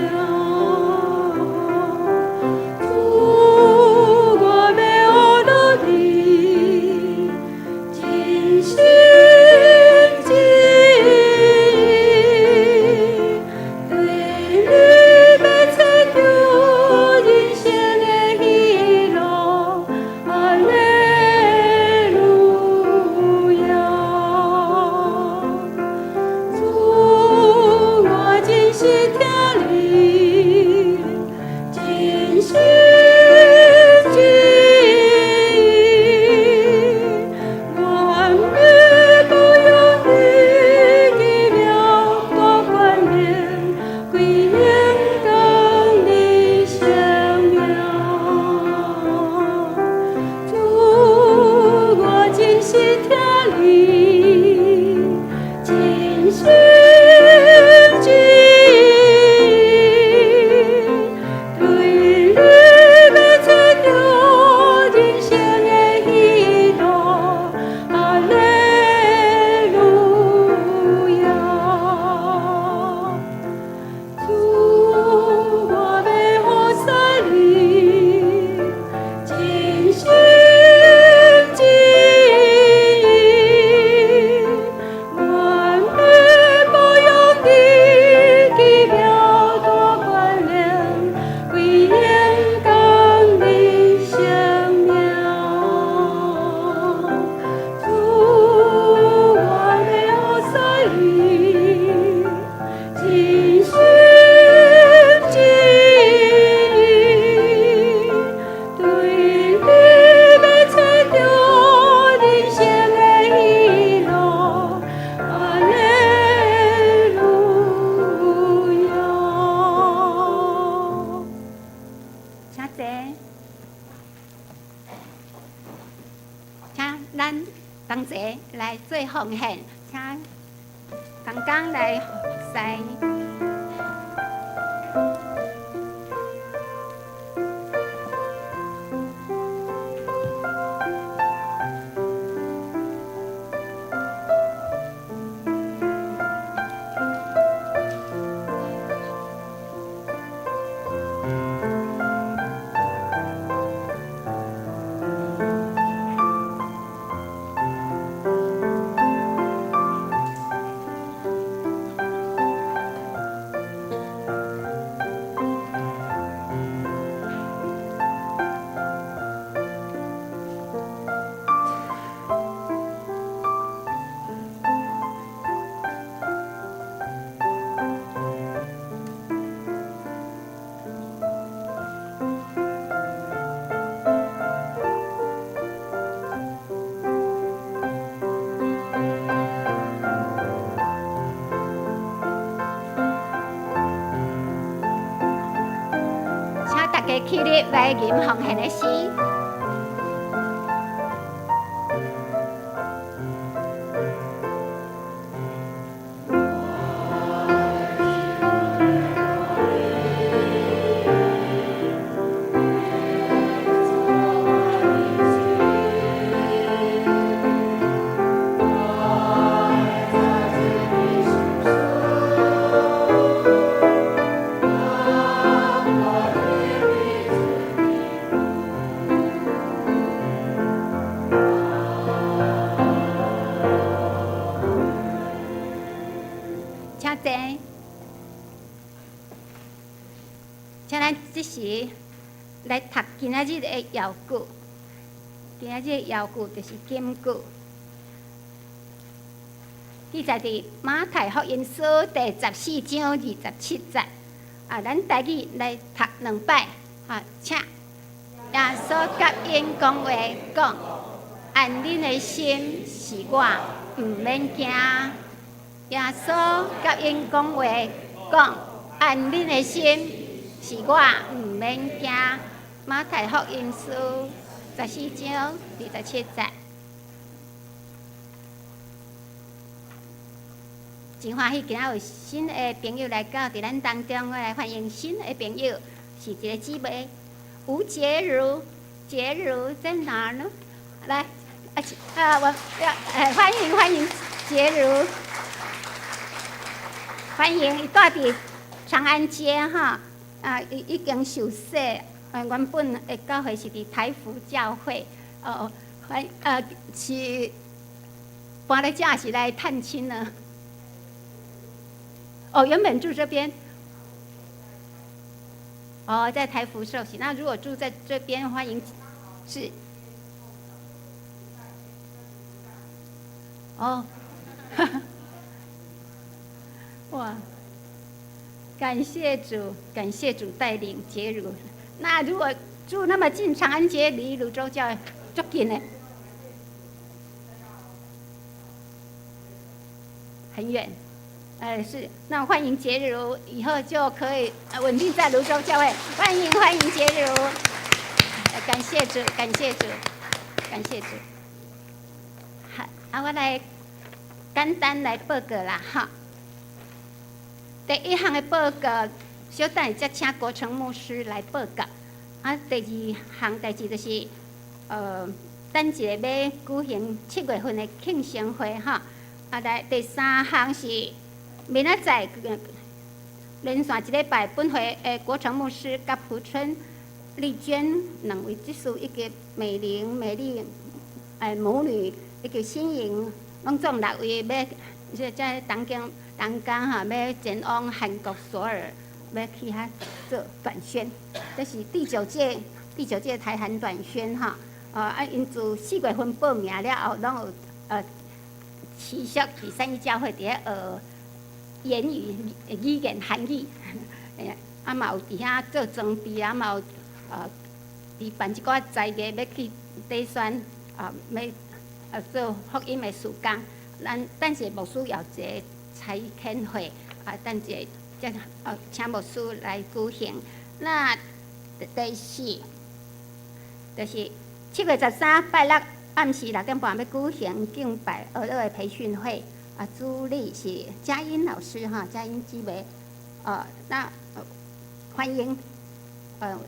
請坐，請咱同齊來做奉獻，請同工來服侍。請大家起立來吟奉獻的詩。請坐，請咱這時來讀今仔日的遙句。今仔日的遙句就是金句，記載佇馬太福音書第十四章二十七節。啊，咱台語來讀兩擺，啊，請耶穌佮𪜶講話講：按恁的心是我，毋免驚。耶穌佮𪜶講話講：按恁的心是我，毋免驚。馬太福音書十四章二十七節。真歡喜，今仔有新的朋友來到佇咱當中，我來歡迎新的朋友，是一个姊妹吳潔如，潔如在哪呢？來，啊，我要，歡迎歡迎潔如，歡迎伊住佇長安街哈，啊，伊已經受洗，原本的教會是佇台福教會，哦，歡，是搬來遮是來探親呢。哦，原本住這邊，哦，在台福受洗。那如果住在這邊，歡迎是。哦，哇，感謝主，感謝主帶領潔如。那如果住那麼近，長安街離蘆洲教足近呢？很遠。哎，是，那歡迎潔如，以後就可以穩定在蘆洲教會。歡迎歡迎潔如，感謝主，感謝主，感謝主。好，啊，我來簡單來報告啦，哈。第一項的報告，小等下才請國成牧師來報告。啊，第二項代誌就是，等一下欲舉行七月份的慶生會，哈。啊，來第三項是。明仔載連續一禮拜，本會的國成牧師佮蒲春麗娟兩位執事以及美玲、美麗母女以及新穎，攏總六位欲這東京東港哈，欲前往韓國首爾，欲去遐做短宣。這是第九屆台韓短宣哈。啊，𪜶自四月份報名了後，攏有持續佇三一教會佇咧學。言語語言韓語，啊嘛有佇遐做裝備，啊嘛有佇辦一寡才藝，欲去底選啊，欲做福音的事工。咱等下牧師有一个差遣會，啊，等下才請牧師來舉行。那第四，就是7月13拜六暗時6點半欲舉行敬拜學樂的培訓會，啊，主禮是佳音老師哈，佳音姊妹，那歡迎，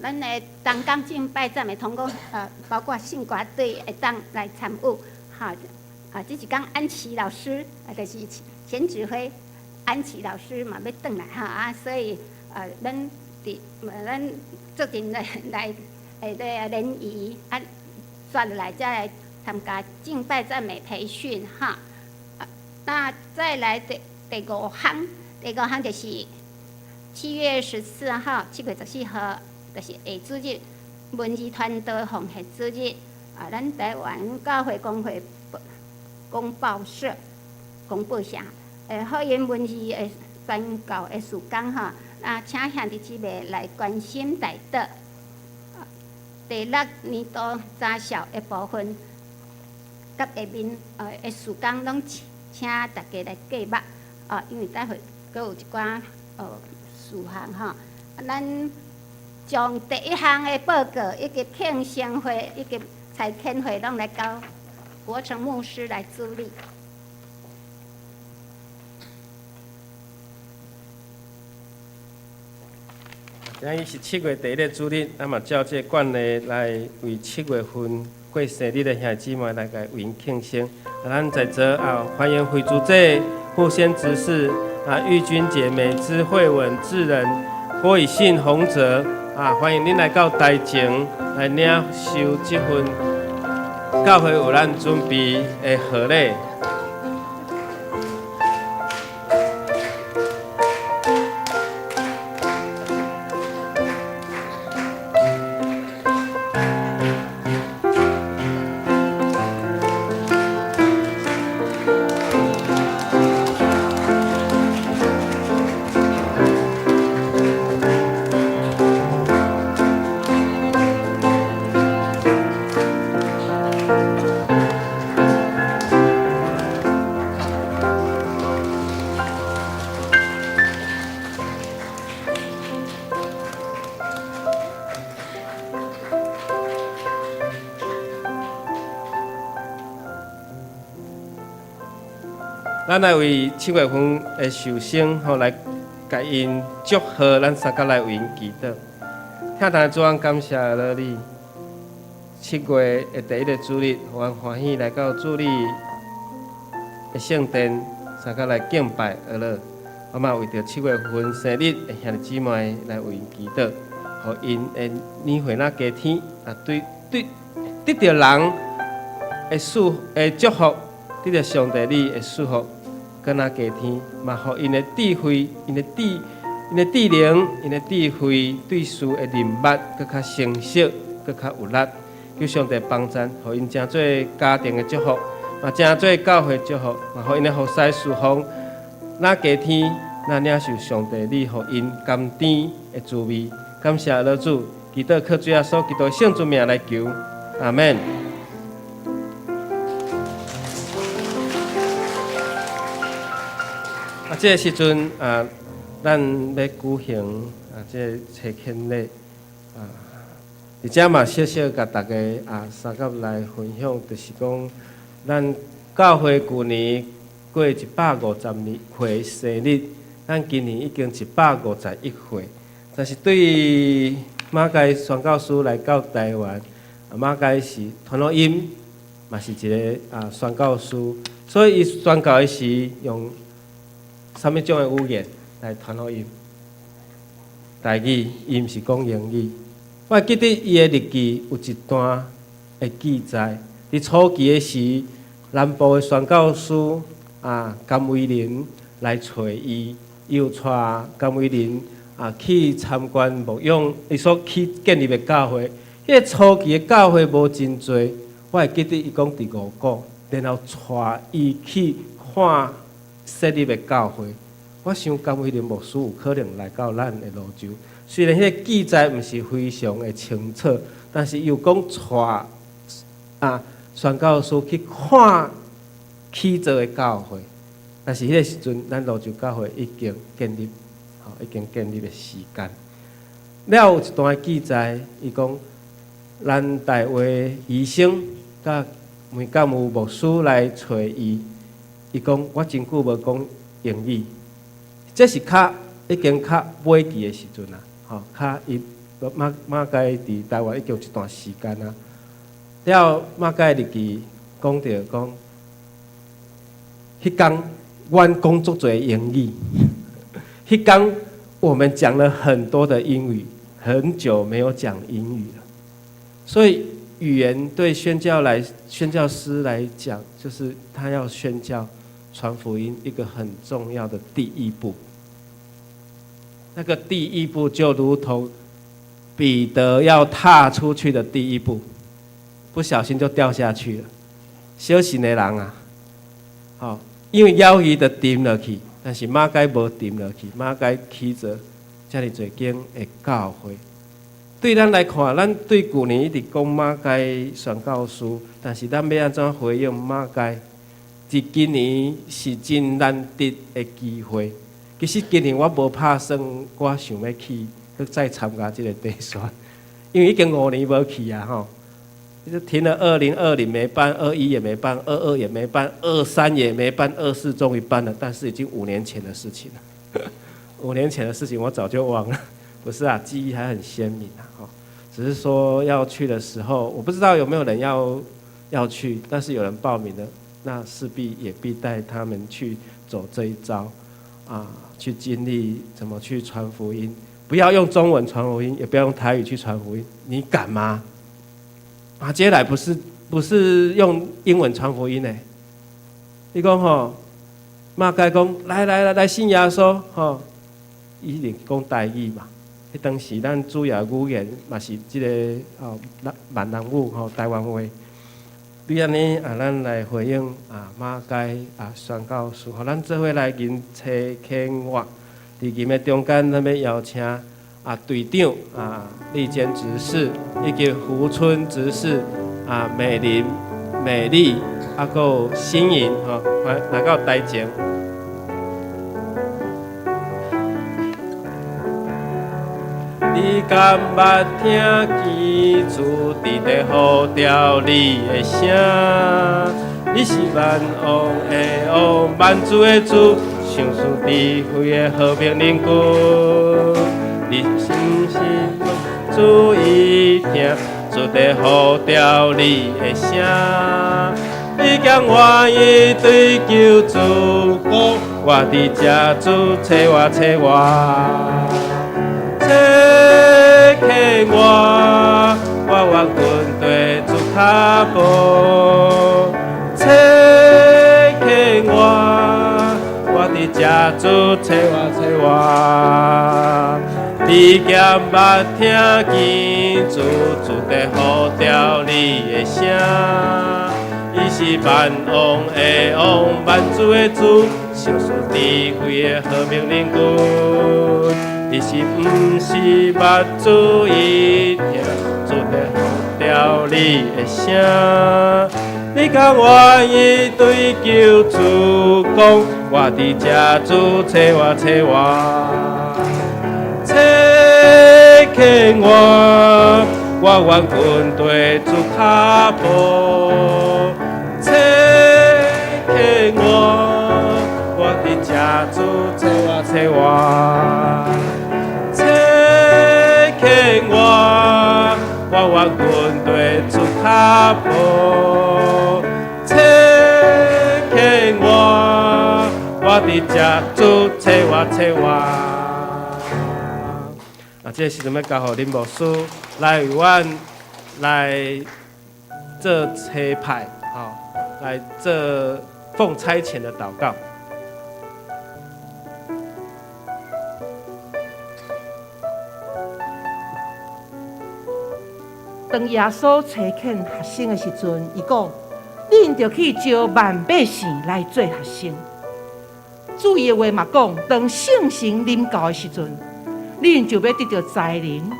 咱的同工敬拜讚美同工，包括聖歌隊會當來參與，哈，啊，這一工安琪老師，啊，就是前指揮安琪老師嘛欲轉來哈，啊，所以，咱佇咱做陣來來會來聯誼，啊，煞落來才來參加敬拜讚美培訓哈。啊，那再來第五項，第五項就是7月14號，7月14號，就是下主日文字傳道奉獻主日。啊，咱台灣教會公會公報社公報社，福音文字的宣教的事工哈，啊，請兄弟姊妹來關心代禱。第六年度查數的部分，佮下面的事工攏請大家來計劃，啊，因為待會閣有一寡事項吼，咱將第一項的報告以及慶生會以及差遣會攏來交國成牧師來處理。今日是七月第一个主日，咱嘛照這个慣例來為七月份過生日的兄弟姊妹來共為𪜶慶生。啊，咱在座啊，歡迎惠主這護仙執事啊，玉君姐、美姿、慧文、智仁、郭以信、洪哲啊，歡迎恁來到台前來領受這份教會為咱準備的賀禮。咱來為七月份的壽星吼來共𪜶祝賀，咱三甲來為𪜶祈禱。疼痛的主，阮感謝了你。七月的第一个主日，予阮歡喜來到主你的聖殿，三甲來敬拜阿樂。我嘛為著七月份生日的兄弟姊妹來為𪜶祈禱，予𪜶的年歲若加添啊，對對得著人的祝的祝福，得著上帝你的祝福，閣若加添，嘛予𪜶的智慧、𪜶的智、𪜶的智能、𪜶的智慧對事的認捌，閣較成熟，閣較有力。求上帝幫贊，予𪜶成做家庭的祝福，嘛成做教會祝福，嘛予𪜶的服侍事奉若加添，咱領受上帝你予𪜶甘甜的滋味。感謝老主，祈禱靠主耶穌基督聖尊名來求，阿們。啊，這个時陣啊，咱欲舉行啊，這个差遣禮啊，佇遮嘛小小共大家啊，相佮來分享，就是講咱教會舊年過152歲生日，咱今年已經151歲。但是對馬偕宣教師來到台灣，啊，馬偕是傳福音，嘛是一个啊宣教師，所以伊宣教的時用啥物種的語言來傳福音？台語，伊毋是講英語。我會記得伊的日記有一段的記載，佇初期的時，南部的宣教師啊甘為霖來揣伊，伊有帶甘為霖啊去參觀牧養，伊所去建立的教會。彼個初期的教會無真濟，我會記得伊講佇五股，然後帶伊去看設立的教會。我想甘為霖牧師有可能來到咱的蘆洲，雖然彼个記載毋是非常的清楚，但是伊有講帶啊宣教師去看起造的教會，但是彼个時陣咱蘆洲教會已經建立，吼，已經建立的時間。了有一段記載，伊講咱大衛醫生佮問敢有牧師來揣伊，伊講我真久無講英語，這是較已經較尾期的時陣啦，吼，較伊馬馬偕佇台灣已經有一段時間啊。了馬偕日記講著講，彼工阮講足濟英語，彼工我們講了很多的英語，很久沒有講英語了。所以語言對宣教師來講，就是他要宣教、傳福音一個很重要的第一步。那個第一步就如同彼得要踏出去的第一步，不小心就掉下去了。小心的人啊，好，因為鰍魚就沉落去，但是馬偕無沉落去，馬偕起做遮爾濟間的教會。對咱來看，咱對舊年一直講馬偕宣教師，但是咱欲按怎回應馬偕？佇今年是真難得的機會。其實今年我無拍算，我想欲去，閣再參加這個地選，因為已經5年無去啊吼。就停了2020沒辦，21也沒辦，22也沒辦，23也沒辦，24終於辦了，但是已經五年前的事情了。5年前的事情我早就忘了，不是啊，記憶還很鮮明啊。只是說要去的時候，我不知道有沒有人要去，但是有人報名的，那勢必也必帶他們去走這一遭，啊，去經歷怎麼去傳福音，不要用中文傳福音，也不要用台語去傳福音，你敢嗎？馬偕來不是用英文傳福音的，你講吼，馬偕講來來來來信耶穌吼，伊一定講台語嘛。彼當時咱主要語言嘛是這个哦，閩南語吼，台灣話。對按呢啊，咱來回應啊馬偕啊宣教師，予咱做伙來認差遣我。佇吟的中間，咱欲邀請啊隊長啊麗堅執事，以及胡春執事啊美玲、美麗，啊閣有新穎吼，來到台前。你敢捌聽見主佇咧呼召你的聲？你是萬王的王，萬主的主，賞賜智慧的和平領軍。你是毋是注意聽主佇呼召你的聲？你敢願意對救主講？我佇這主差我，差我。差遣我，我願跟綴主跤步。差遣我，我佇這主差我，差我。你敢捌聽見主主佇呼召你的聲？伊是萬王的王，萬主的主，賞賜智慧的和平領軍。你是毋是捌注意聽主佇呼召你的聲？你敢願意對救主講？我佇這主差我，差我，差遣我，我願跟綴主跤步。差遣我，我佇這主差我，差我。差遣我，我願跟綴主跤步。差遣我，我佇這主差我，差我。啊，這个時陣欲交予林牧師來為阮來做差派，吼，來做奉差遣的禱告。當耶穌差遣學生的時陣，伊講：恁著去招萬百姓來做學生。主伊的話嘛講：當聖神臨到的時陣，恁就欲得著才能，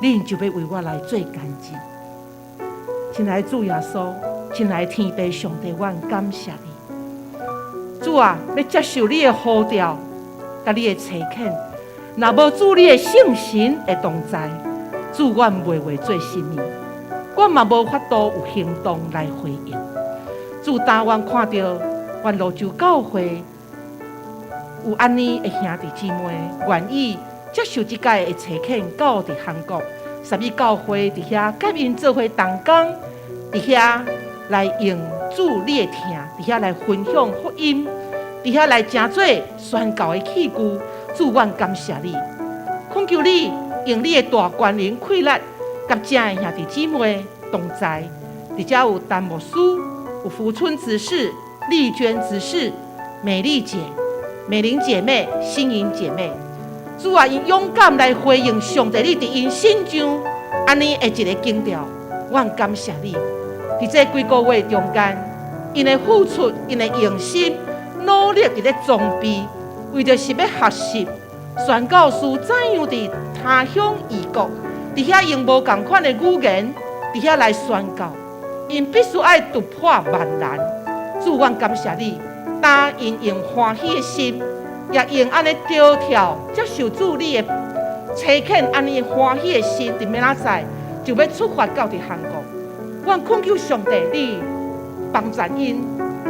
恁就欲為我來做見證。親愛的主耶穌，親愛的天父上帝，阮感謝你。主啊，欲接受你的呼召，佮你的差遣，若無主你的聖神的同在，主，阮袂會做啥物，阮嘛無法度有行動來回應。主，當阮看著阮蘆洲教會有按呢的兄弟姊妹願意接受這擺的差遣，到佇韓國，啥物教會佇遐佮𪜶做伙同工，佇遐來用主你的疼，佇遐來分享福音，佇遐來成做宣教的器具。主，阮感謝你，懇求你用你的大權能氣力，佮遮的兄弟姊妹同在。佇遮有陳牧師，有福春執事、麗娟執事、美麗姐、美玲姐妹、新穎姐妹。主啊，𪜶勇敢來回應上帝，你佇𪜶身上按呢的一个強調，阮感謝你。佇這幾个月中間，𪜶的付出、𪜶的用心、努力佇咧裝備，為著是欲學習宣教師怎樣佇他鄉異國，佇遐用無仝款的語言，佇遐來宣教，𪜶必須愛突破萬難。主，阮感謝你，當𪜶用歡喜的心，也用按呢跳跳接受主你的差遣，按呢歡喜的心，佇明仔載就欲出發到佇韓國。阮懇求上帝，你幫助𪜶，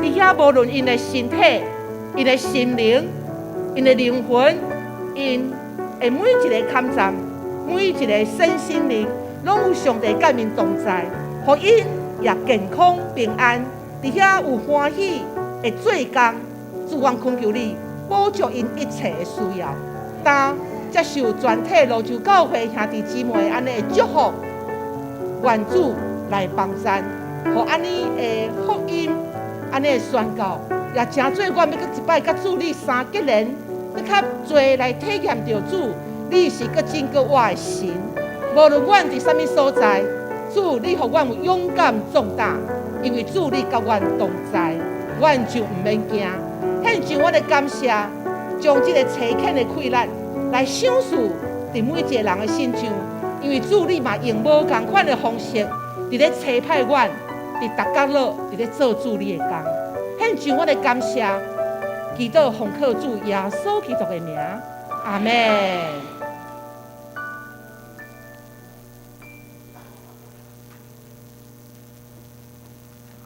佇遐無論𪜶的身體、𪜶的心靈、𪜶的靈魂、𪜶的每一个坎站、每一个身心靈，攏有上帝佮𪜶同在，予𪜶也健康平安，佇遐有歡喜的做工。主，阮懇求你補足𪜶一切的需要，當接受全體蘆洲教會兄弟姊妹按呢的祝福，願主來幫贊，予按呢的福音，按呢的宣告，也成做阮欲閣一擺佮主你相結連，閣較濟來體驗著主，你是閣真閣活的神。無論阮佇啥物所在，主你予阮有勇敢壯膽，因為主你佮阮同在，阮就毋免驚。獻上阮的感謝，將這个差遣的氣力來賞賜佇每一个人的身上，因為主你嘛用無仝款的方式，佇咧差派阮，佇逐角落，佇咧做主你的工。獻上阮的感謝，祈禱奉靠主耶穌基督的名，阿們。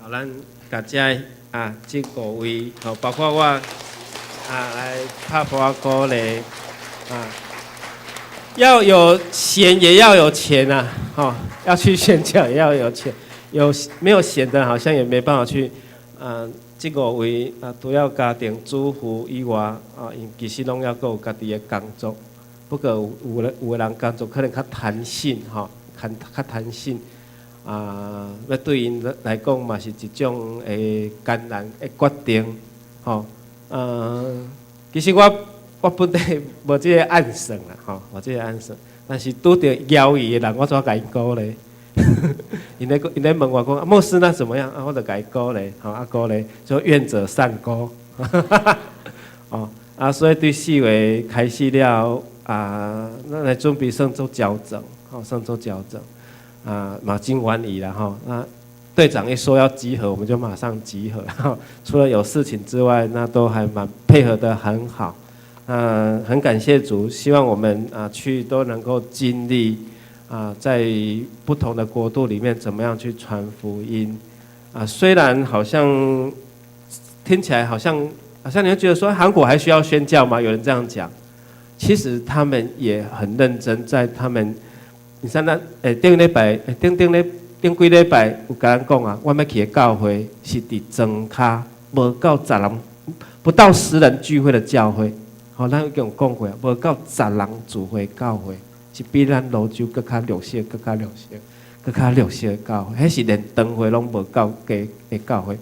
好，咱共遮啊，這五位，吼，包括我啊，來拍噗仔鼓勵啊，要有閒也要有錢啊，吼，要去宣教也要有錢，有沒有閒的，好像也沒辦法去。啊，這五位啊，除了家庭主婦以外，啊，𪜶其實攏猶閣有家己的工作。不過有的人工作可能較彈性，吼，較較彈性。啊，欲對𪜶來講嘛是一種的艱難的決定，吼。其實我本底無這个按算啦，吼，無這个按算。但是拄著邀伊的人，我怎共𪜶鼓勵？𪜶咧問我講，牧師那怎麼樣？啊，我就共伊鼓勵，吼，啊鼓勵，說願者上鈎。哦，啊，所以對4月開始了，啊，咱來準備算做調整，吼，算做調整。啊，嘛真願意啦，吼。那隊長一說要集合，我們就馬上集合。除了有事情之外，那都還蠻配合得很好。很感謝主，希望我們啊去都能夠經歷啊，在不同的國度裡面，怎麼樣去傳福音啊？雖然好像聽起來好像你會覺得說韓國還需要宣教嗎？有人這樣講，其實他們也很認真，在他們。你像咱頂禮拜，頂頂禮頂幾禮拜有共咱講啊，阮欲去的教會是佇莊跤，無夠十人，不到十人聚會的教會。吼，咱已經有講過啊，無夠十人聚會教會，是比咱蘆洲閣較弱勢、閣較弱勢、閣較弱勢的教會，彼是連堂會攏無夠的的教會。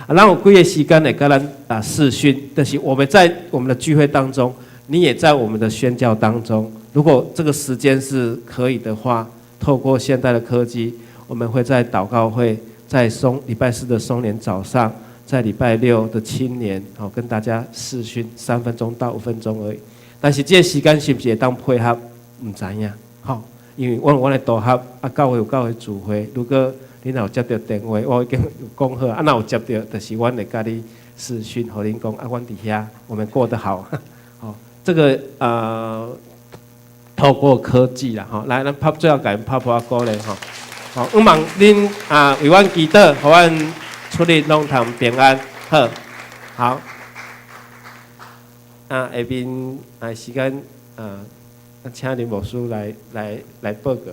啊，咱有幾个時間會共咱啊視訊，就是我們在我們的聚會當中，你也在我們的宣教當中。如果這個時間是可以的話，透過現代的科技，我們會在禱告會，在松禮拜四的松年早上，在禮拜六的青年，好跟大家視訊3分鐘到5分鐘而已。但是這個時間是毋是會當配合？毋知影，吼，因為阮有阮的導合，啊，教會有教會聚會。如果你若有接著電話，我已經有講好，啊，若有接著，就是阮會共你視訊，予恁講，啊，阮佇遐，我們過得好，好，這個。透過科技啦，吼，來，咱拍最後共𪜶拍噗仔鼓勵吼，好，向望恁啊為阮祈禱，予阮出入攏通平安，好，好，啊，下面啊時間啊，請林牧師來報告。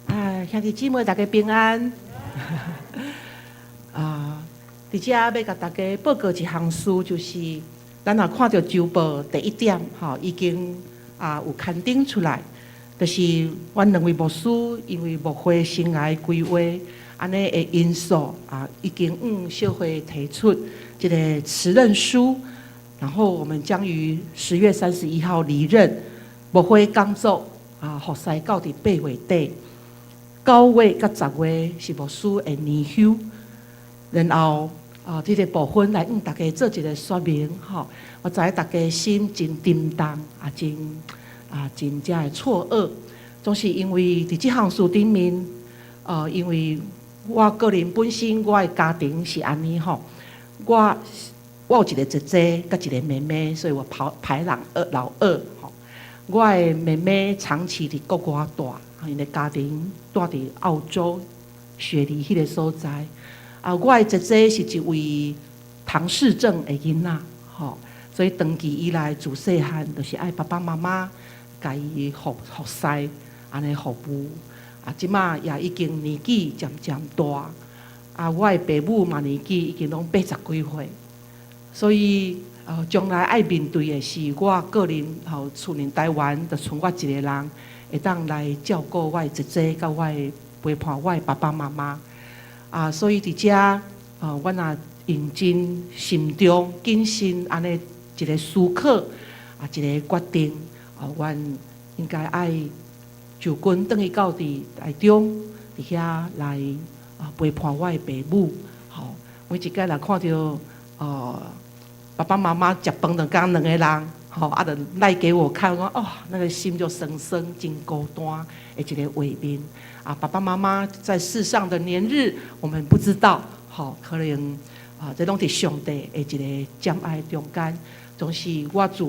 啊，兄弟姊妹，大家平安。啊，佇遮欲共大家報告一項事，就是咱若看著週報第一點，吼，已經啊有刊登出來，就是阮兩位牧師因為牧會生涯規劃按呢的因素啊，已經向小會提出這个辭任書，然後我們將於10月31號離任牧會工作啊，服侍到佇8月底。9月佮10月是牧師的年休，然後啊，這个部分來向大家做一个說明吼。我知影大家心真沉重，啊，真啊真正的錯愕，總是因為佇這項事頂面，因為我個人本身我的家庭是按呢吼，我有一个姐姐佮一个妹妹，所以我排排老二老二吼。我的妹妹長期佇國外蹛。𪜶的家庭蹛佇澳洲雪梨彼个所在。啊，我的姐姐是一位唐氏症的囡仔，吼，所以長期以來自細漢就是愛爸爸媽媽共伊服侍，按呢服務。啊，這馬也已經年紀漸漸大。啊，我的爸母嘛年紀已經攏80幾歲，所以將來愛面對的是我個人，吼，厝裡台灣就賰我一个人。會當來照顧我的姐姐，佮我的陪伴我的爸爸媽媽。啊，所以佇遮，阮也認真慎重謹慎按呢一个思考，啊，一个決定，啊，阮應該愛就近轉去到佇台中，佇遐來啊陪伴我的爸母。吼，每一擺若看著，爸爸媽媽食飯就共兩个人。吼，啊，就來給我看，我哦，那個心就酸酸，真孤單的一个畫面。啊，爸爸媽媽在世上的年日，我們不知道，吼，可能啊，這攏佇上帝的一个掌愛中間。總是我自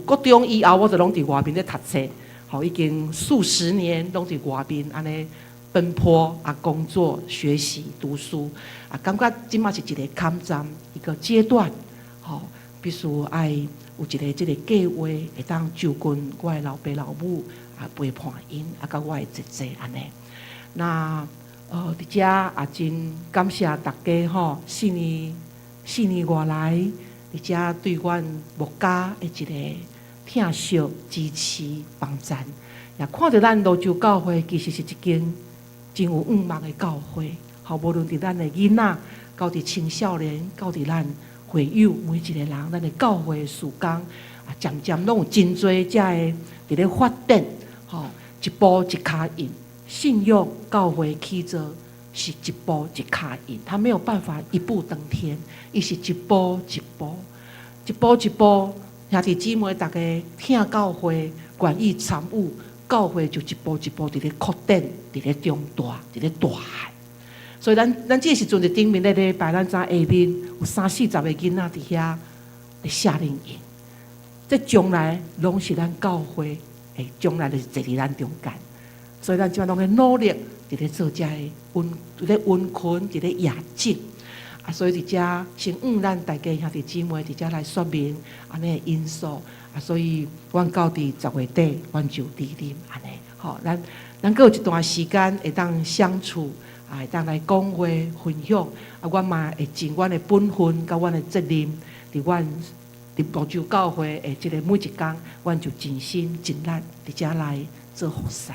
國中以後，我就攏佇外面咧讀冊，吼，已經數十年攏佇外面按呢奔波啊，工作、學習、讀書，啊，感覺這馬是一个坎站，一個階段，吼，必須愛。有一个這个計劃會當就近我的老爸老母啊陪伴𪜶啊，佮我的姐姐按呢。那佇遮也真感謝大家吼，四年外來佇遮對阮牧家的一个疼惜、支持、幫贊，也看著咱蘆洲教會其實是一間真有向望的教會。吼，無論佇咱的囡仔，到佇青少年，到佇咱會友每一个人，咱的教會事工啊，漸漸攏有真濟遮个佇咧發展，吼，一步一跤印，信仰教會起做是一步一跤印，他沒有辦法一步登天，伊是一步一步，一步一步，兄弟姊妹大家疼教會，願意參與教會，就一步一步佇咧擴展，佇咧長大，佇咧大漢。所以咱這個時陣佇頂面咧禮拜，咱知下面有三四十个囡仔佇遐咧夏令營。這將來攏是咱教會，將來就是坐佇咱中間。所以咱這擺攏咧努力，佇咧做這个溫，佇咧溫群，佇咧野種。啊，所以佇遮先向咱大家兄弟姊妹佇遮來說明按呢因素。啊，所以阮到佇10月底，阮就離任按呢。吼，咱閣有一段時間會當相處。啊，會當來講話分享，啊，阮嘛會盡阮的本分，佮阮的責任，佇阮佇蘆洲教會的這个每一工，阮就盡心盡力佇遮來做服侍。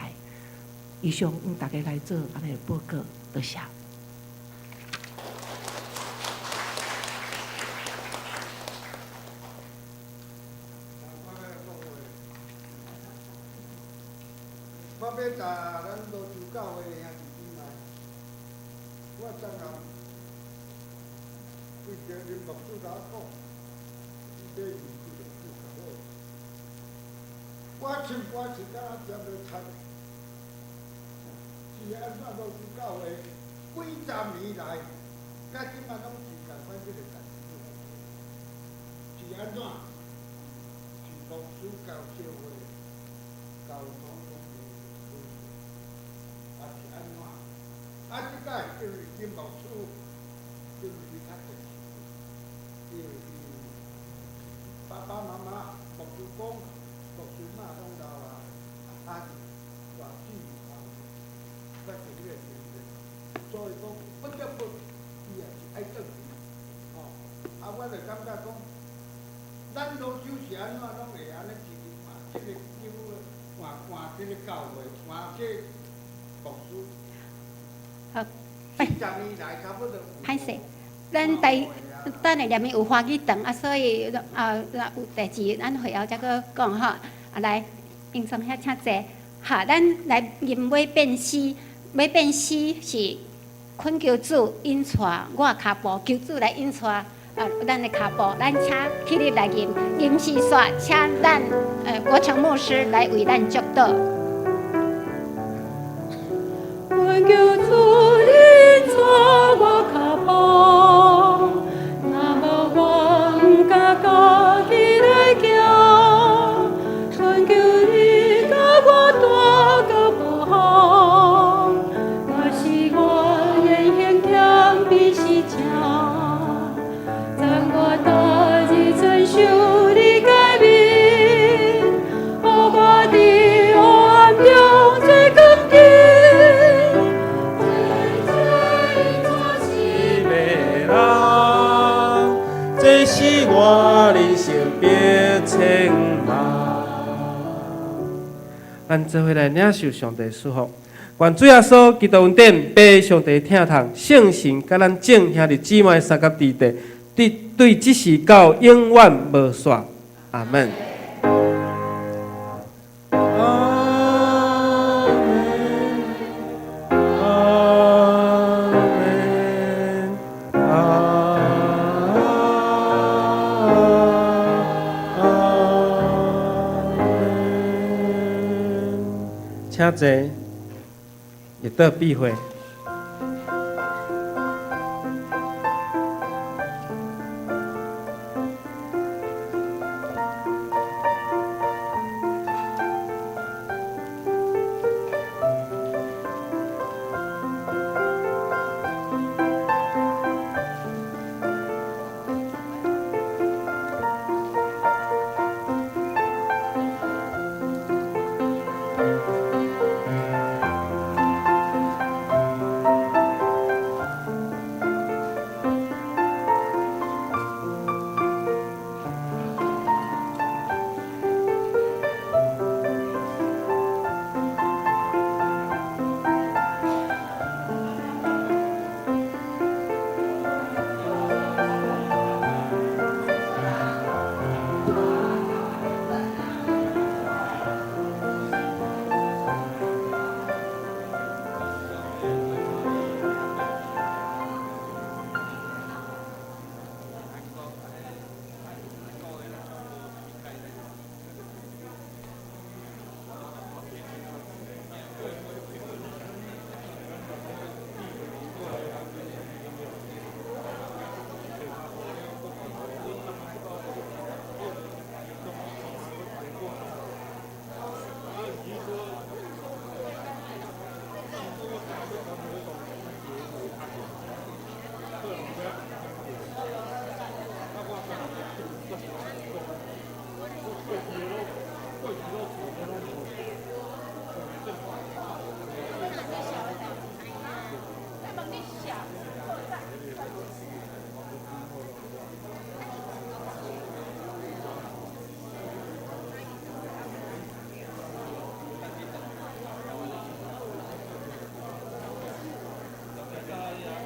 以上向大家來做按呢報告，多謝。我欲共咱蘆洲教會的兄弟姊妹，我昨暗對著林牧師來講，伊禮拜二去就做較好。我心肝是敢若踮咧擦，是按怎泸州教會幾十年來，到這擺攏是仝款這個代誌。是按怎？是牧師佮小會溝通講啊是按怎？啊，這擺因為金牧師，因為伊較特殊，因為伊爸爸媽媽、牧師公、牧師媽攏老啊，啊是大姊啊，較是彼個情形，所以講不得不伊也是愛轉去，吼。啊，我就感覺講，咱泸州是按怎攏會按呢一直換這個政府，換換這個教會，換這牧師。好，幾十年來差不多。歹勢，咱台等下內面有華語堂啊，所以啊有代誌，咱會後才閣講吼。啊來，英松遐請坐。好，咱來吟尾變詩，尾變詩是懇求主引帶我跤步，求主來引帶啊咱的跤步。咱請起立來吟，吟詩煞，請咱國強牧師來為咱祝禱。懇求主引帶我跤步，若無我毋敢家己來行。懇求你共我帶到故鄉，若是我言行欠比是正，讚我逐日遵守你誡命，予我佇黑暗中做光景。的人，這是我人生必前路。咱做伙來領受上帝祝福，願主耶穌基督恩典、父上帝疼痛、聖神佮咱眾兄弟姊妹相佮佇地，對對，這時到永遠無煞。阿門。阿門，阿門，阿阿門。請坐，入到閉會。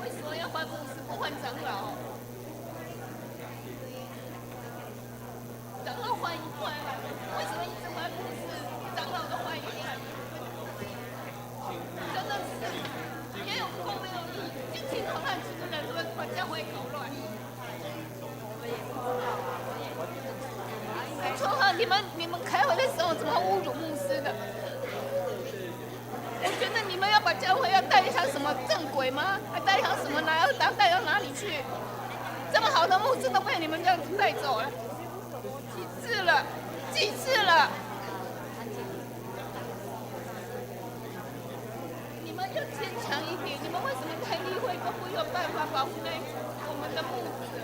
為什麼要換牧師不換長老？長老換一換，為什麼一直換牧師？長老都換一換，真的是也有功沒有義，就聽他們幾個人說把教會搞亂。錯哈，你們開會的時候怎麼侮辱牧師的？我覺得你們要把教教會要帶一場什麼正軌嗎？還帶一場什麼來？要帶到哪裡去？這麼好的牧師都被你們這樣子帶走了，幾次了，幾次了。你們要堅強一點，你們為什麼開例會都沒有辦法保護那我們的牧師？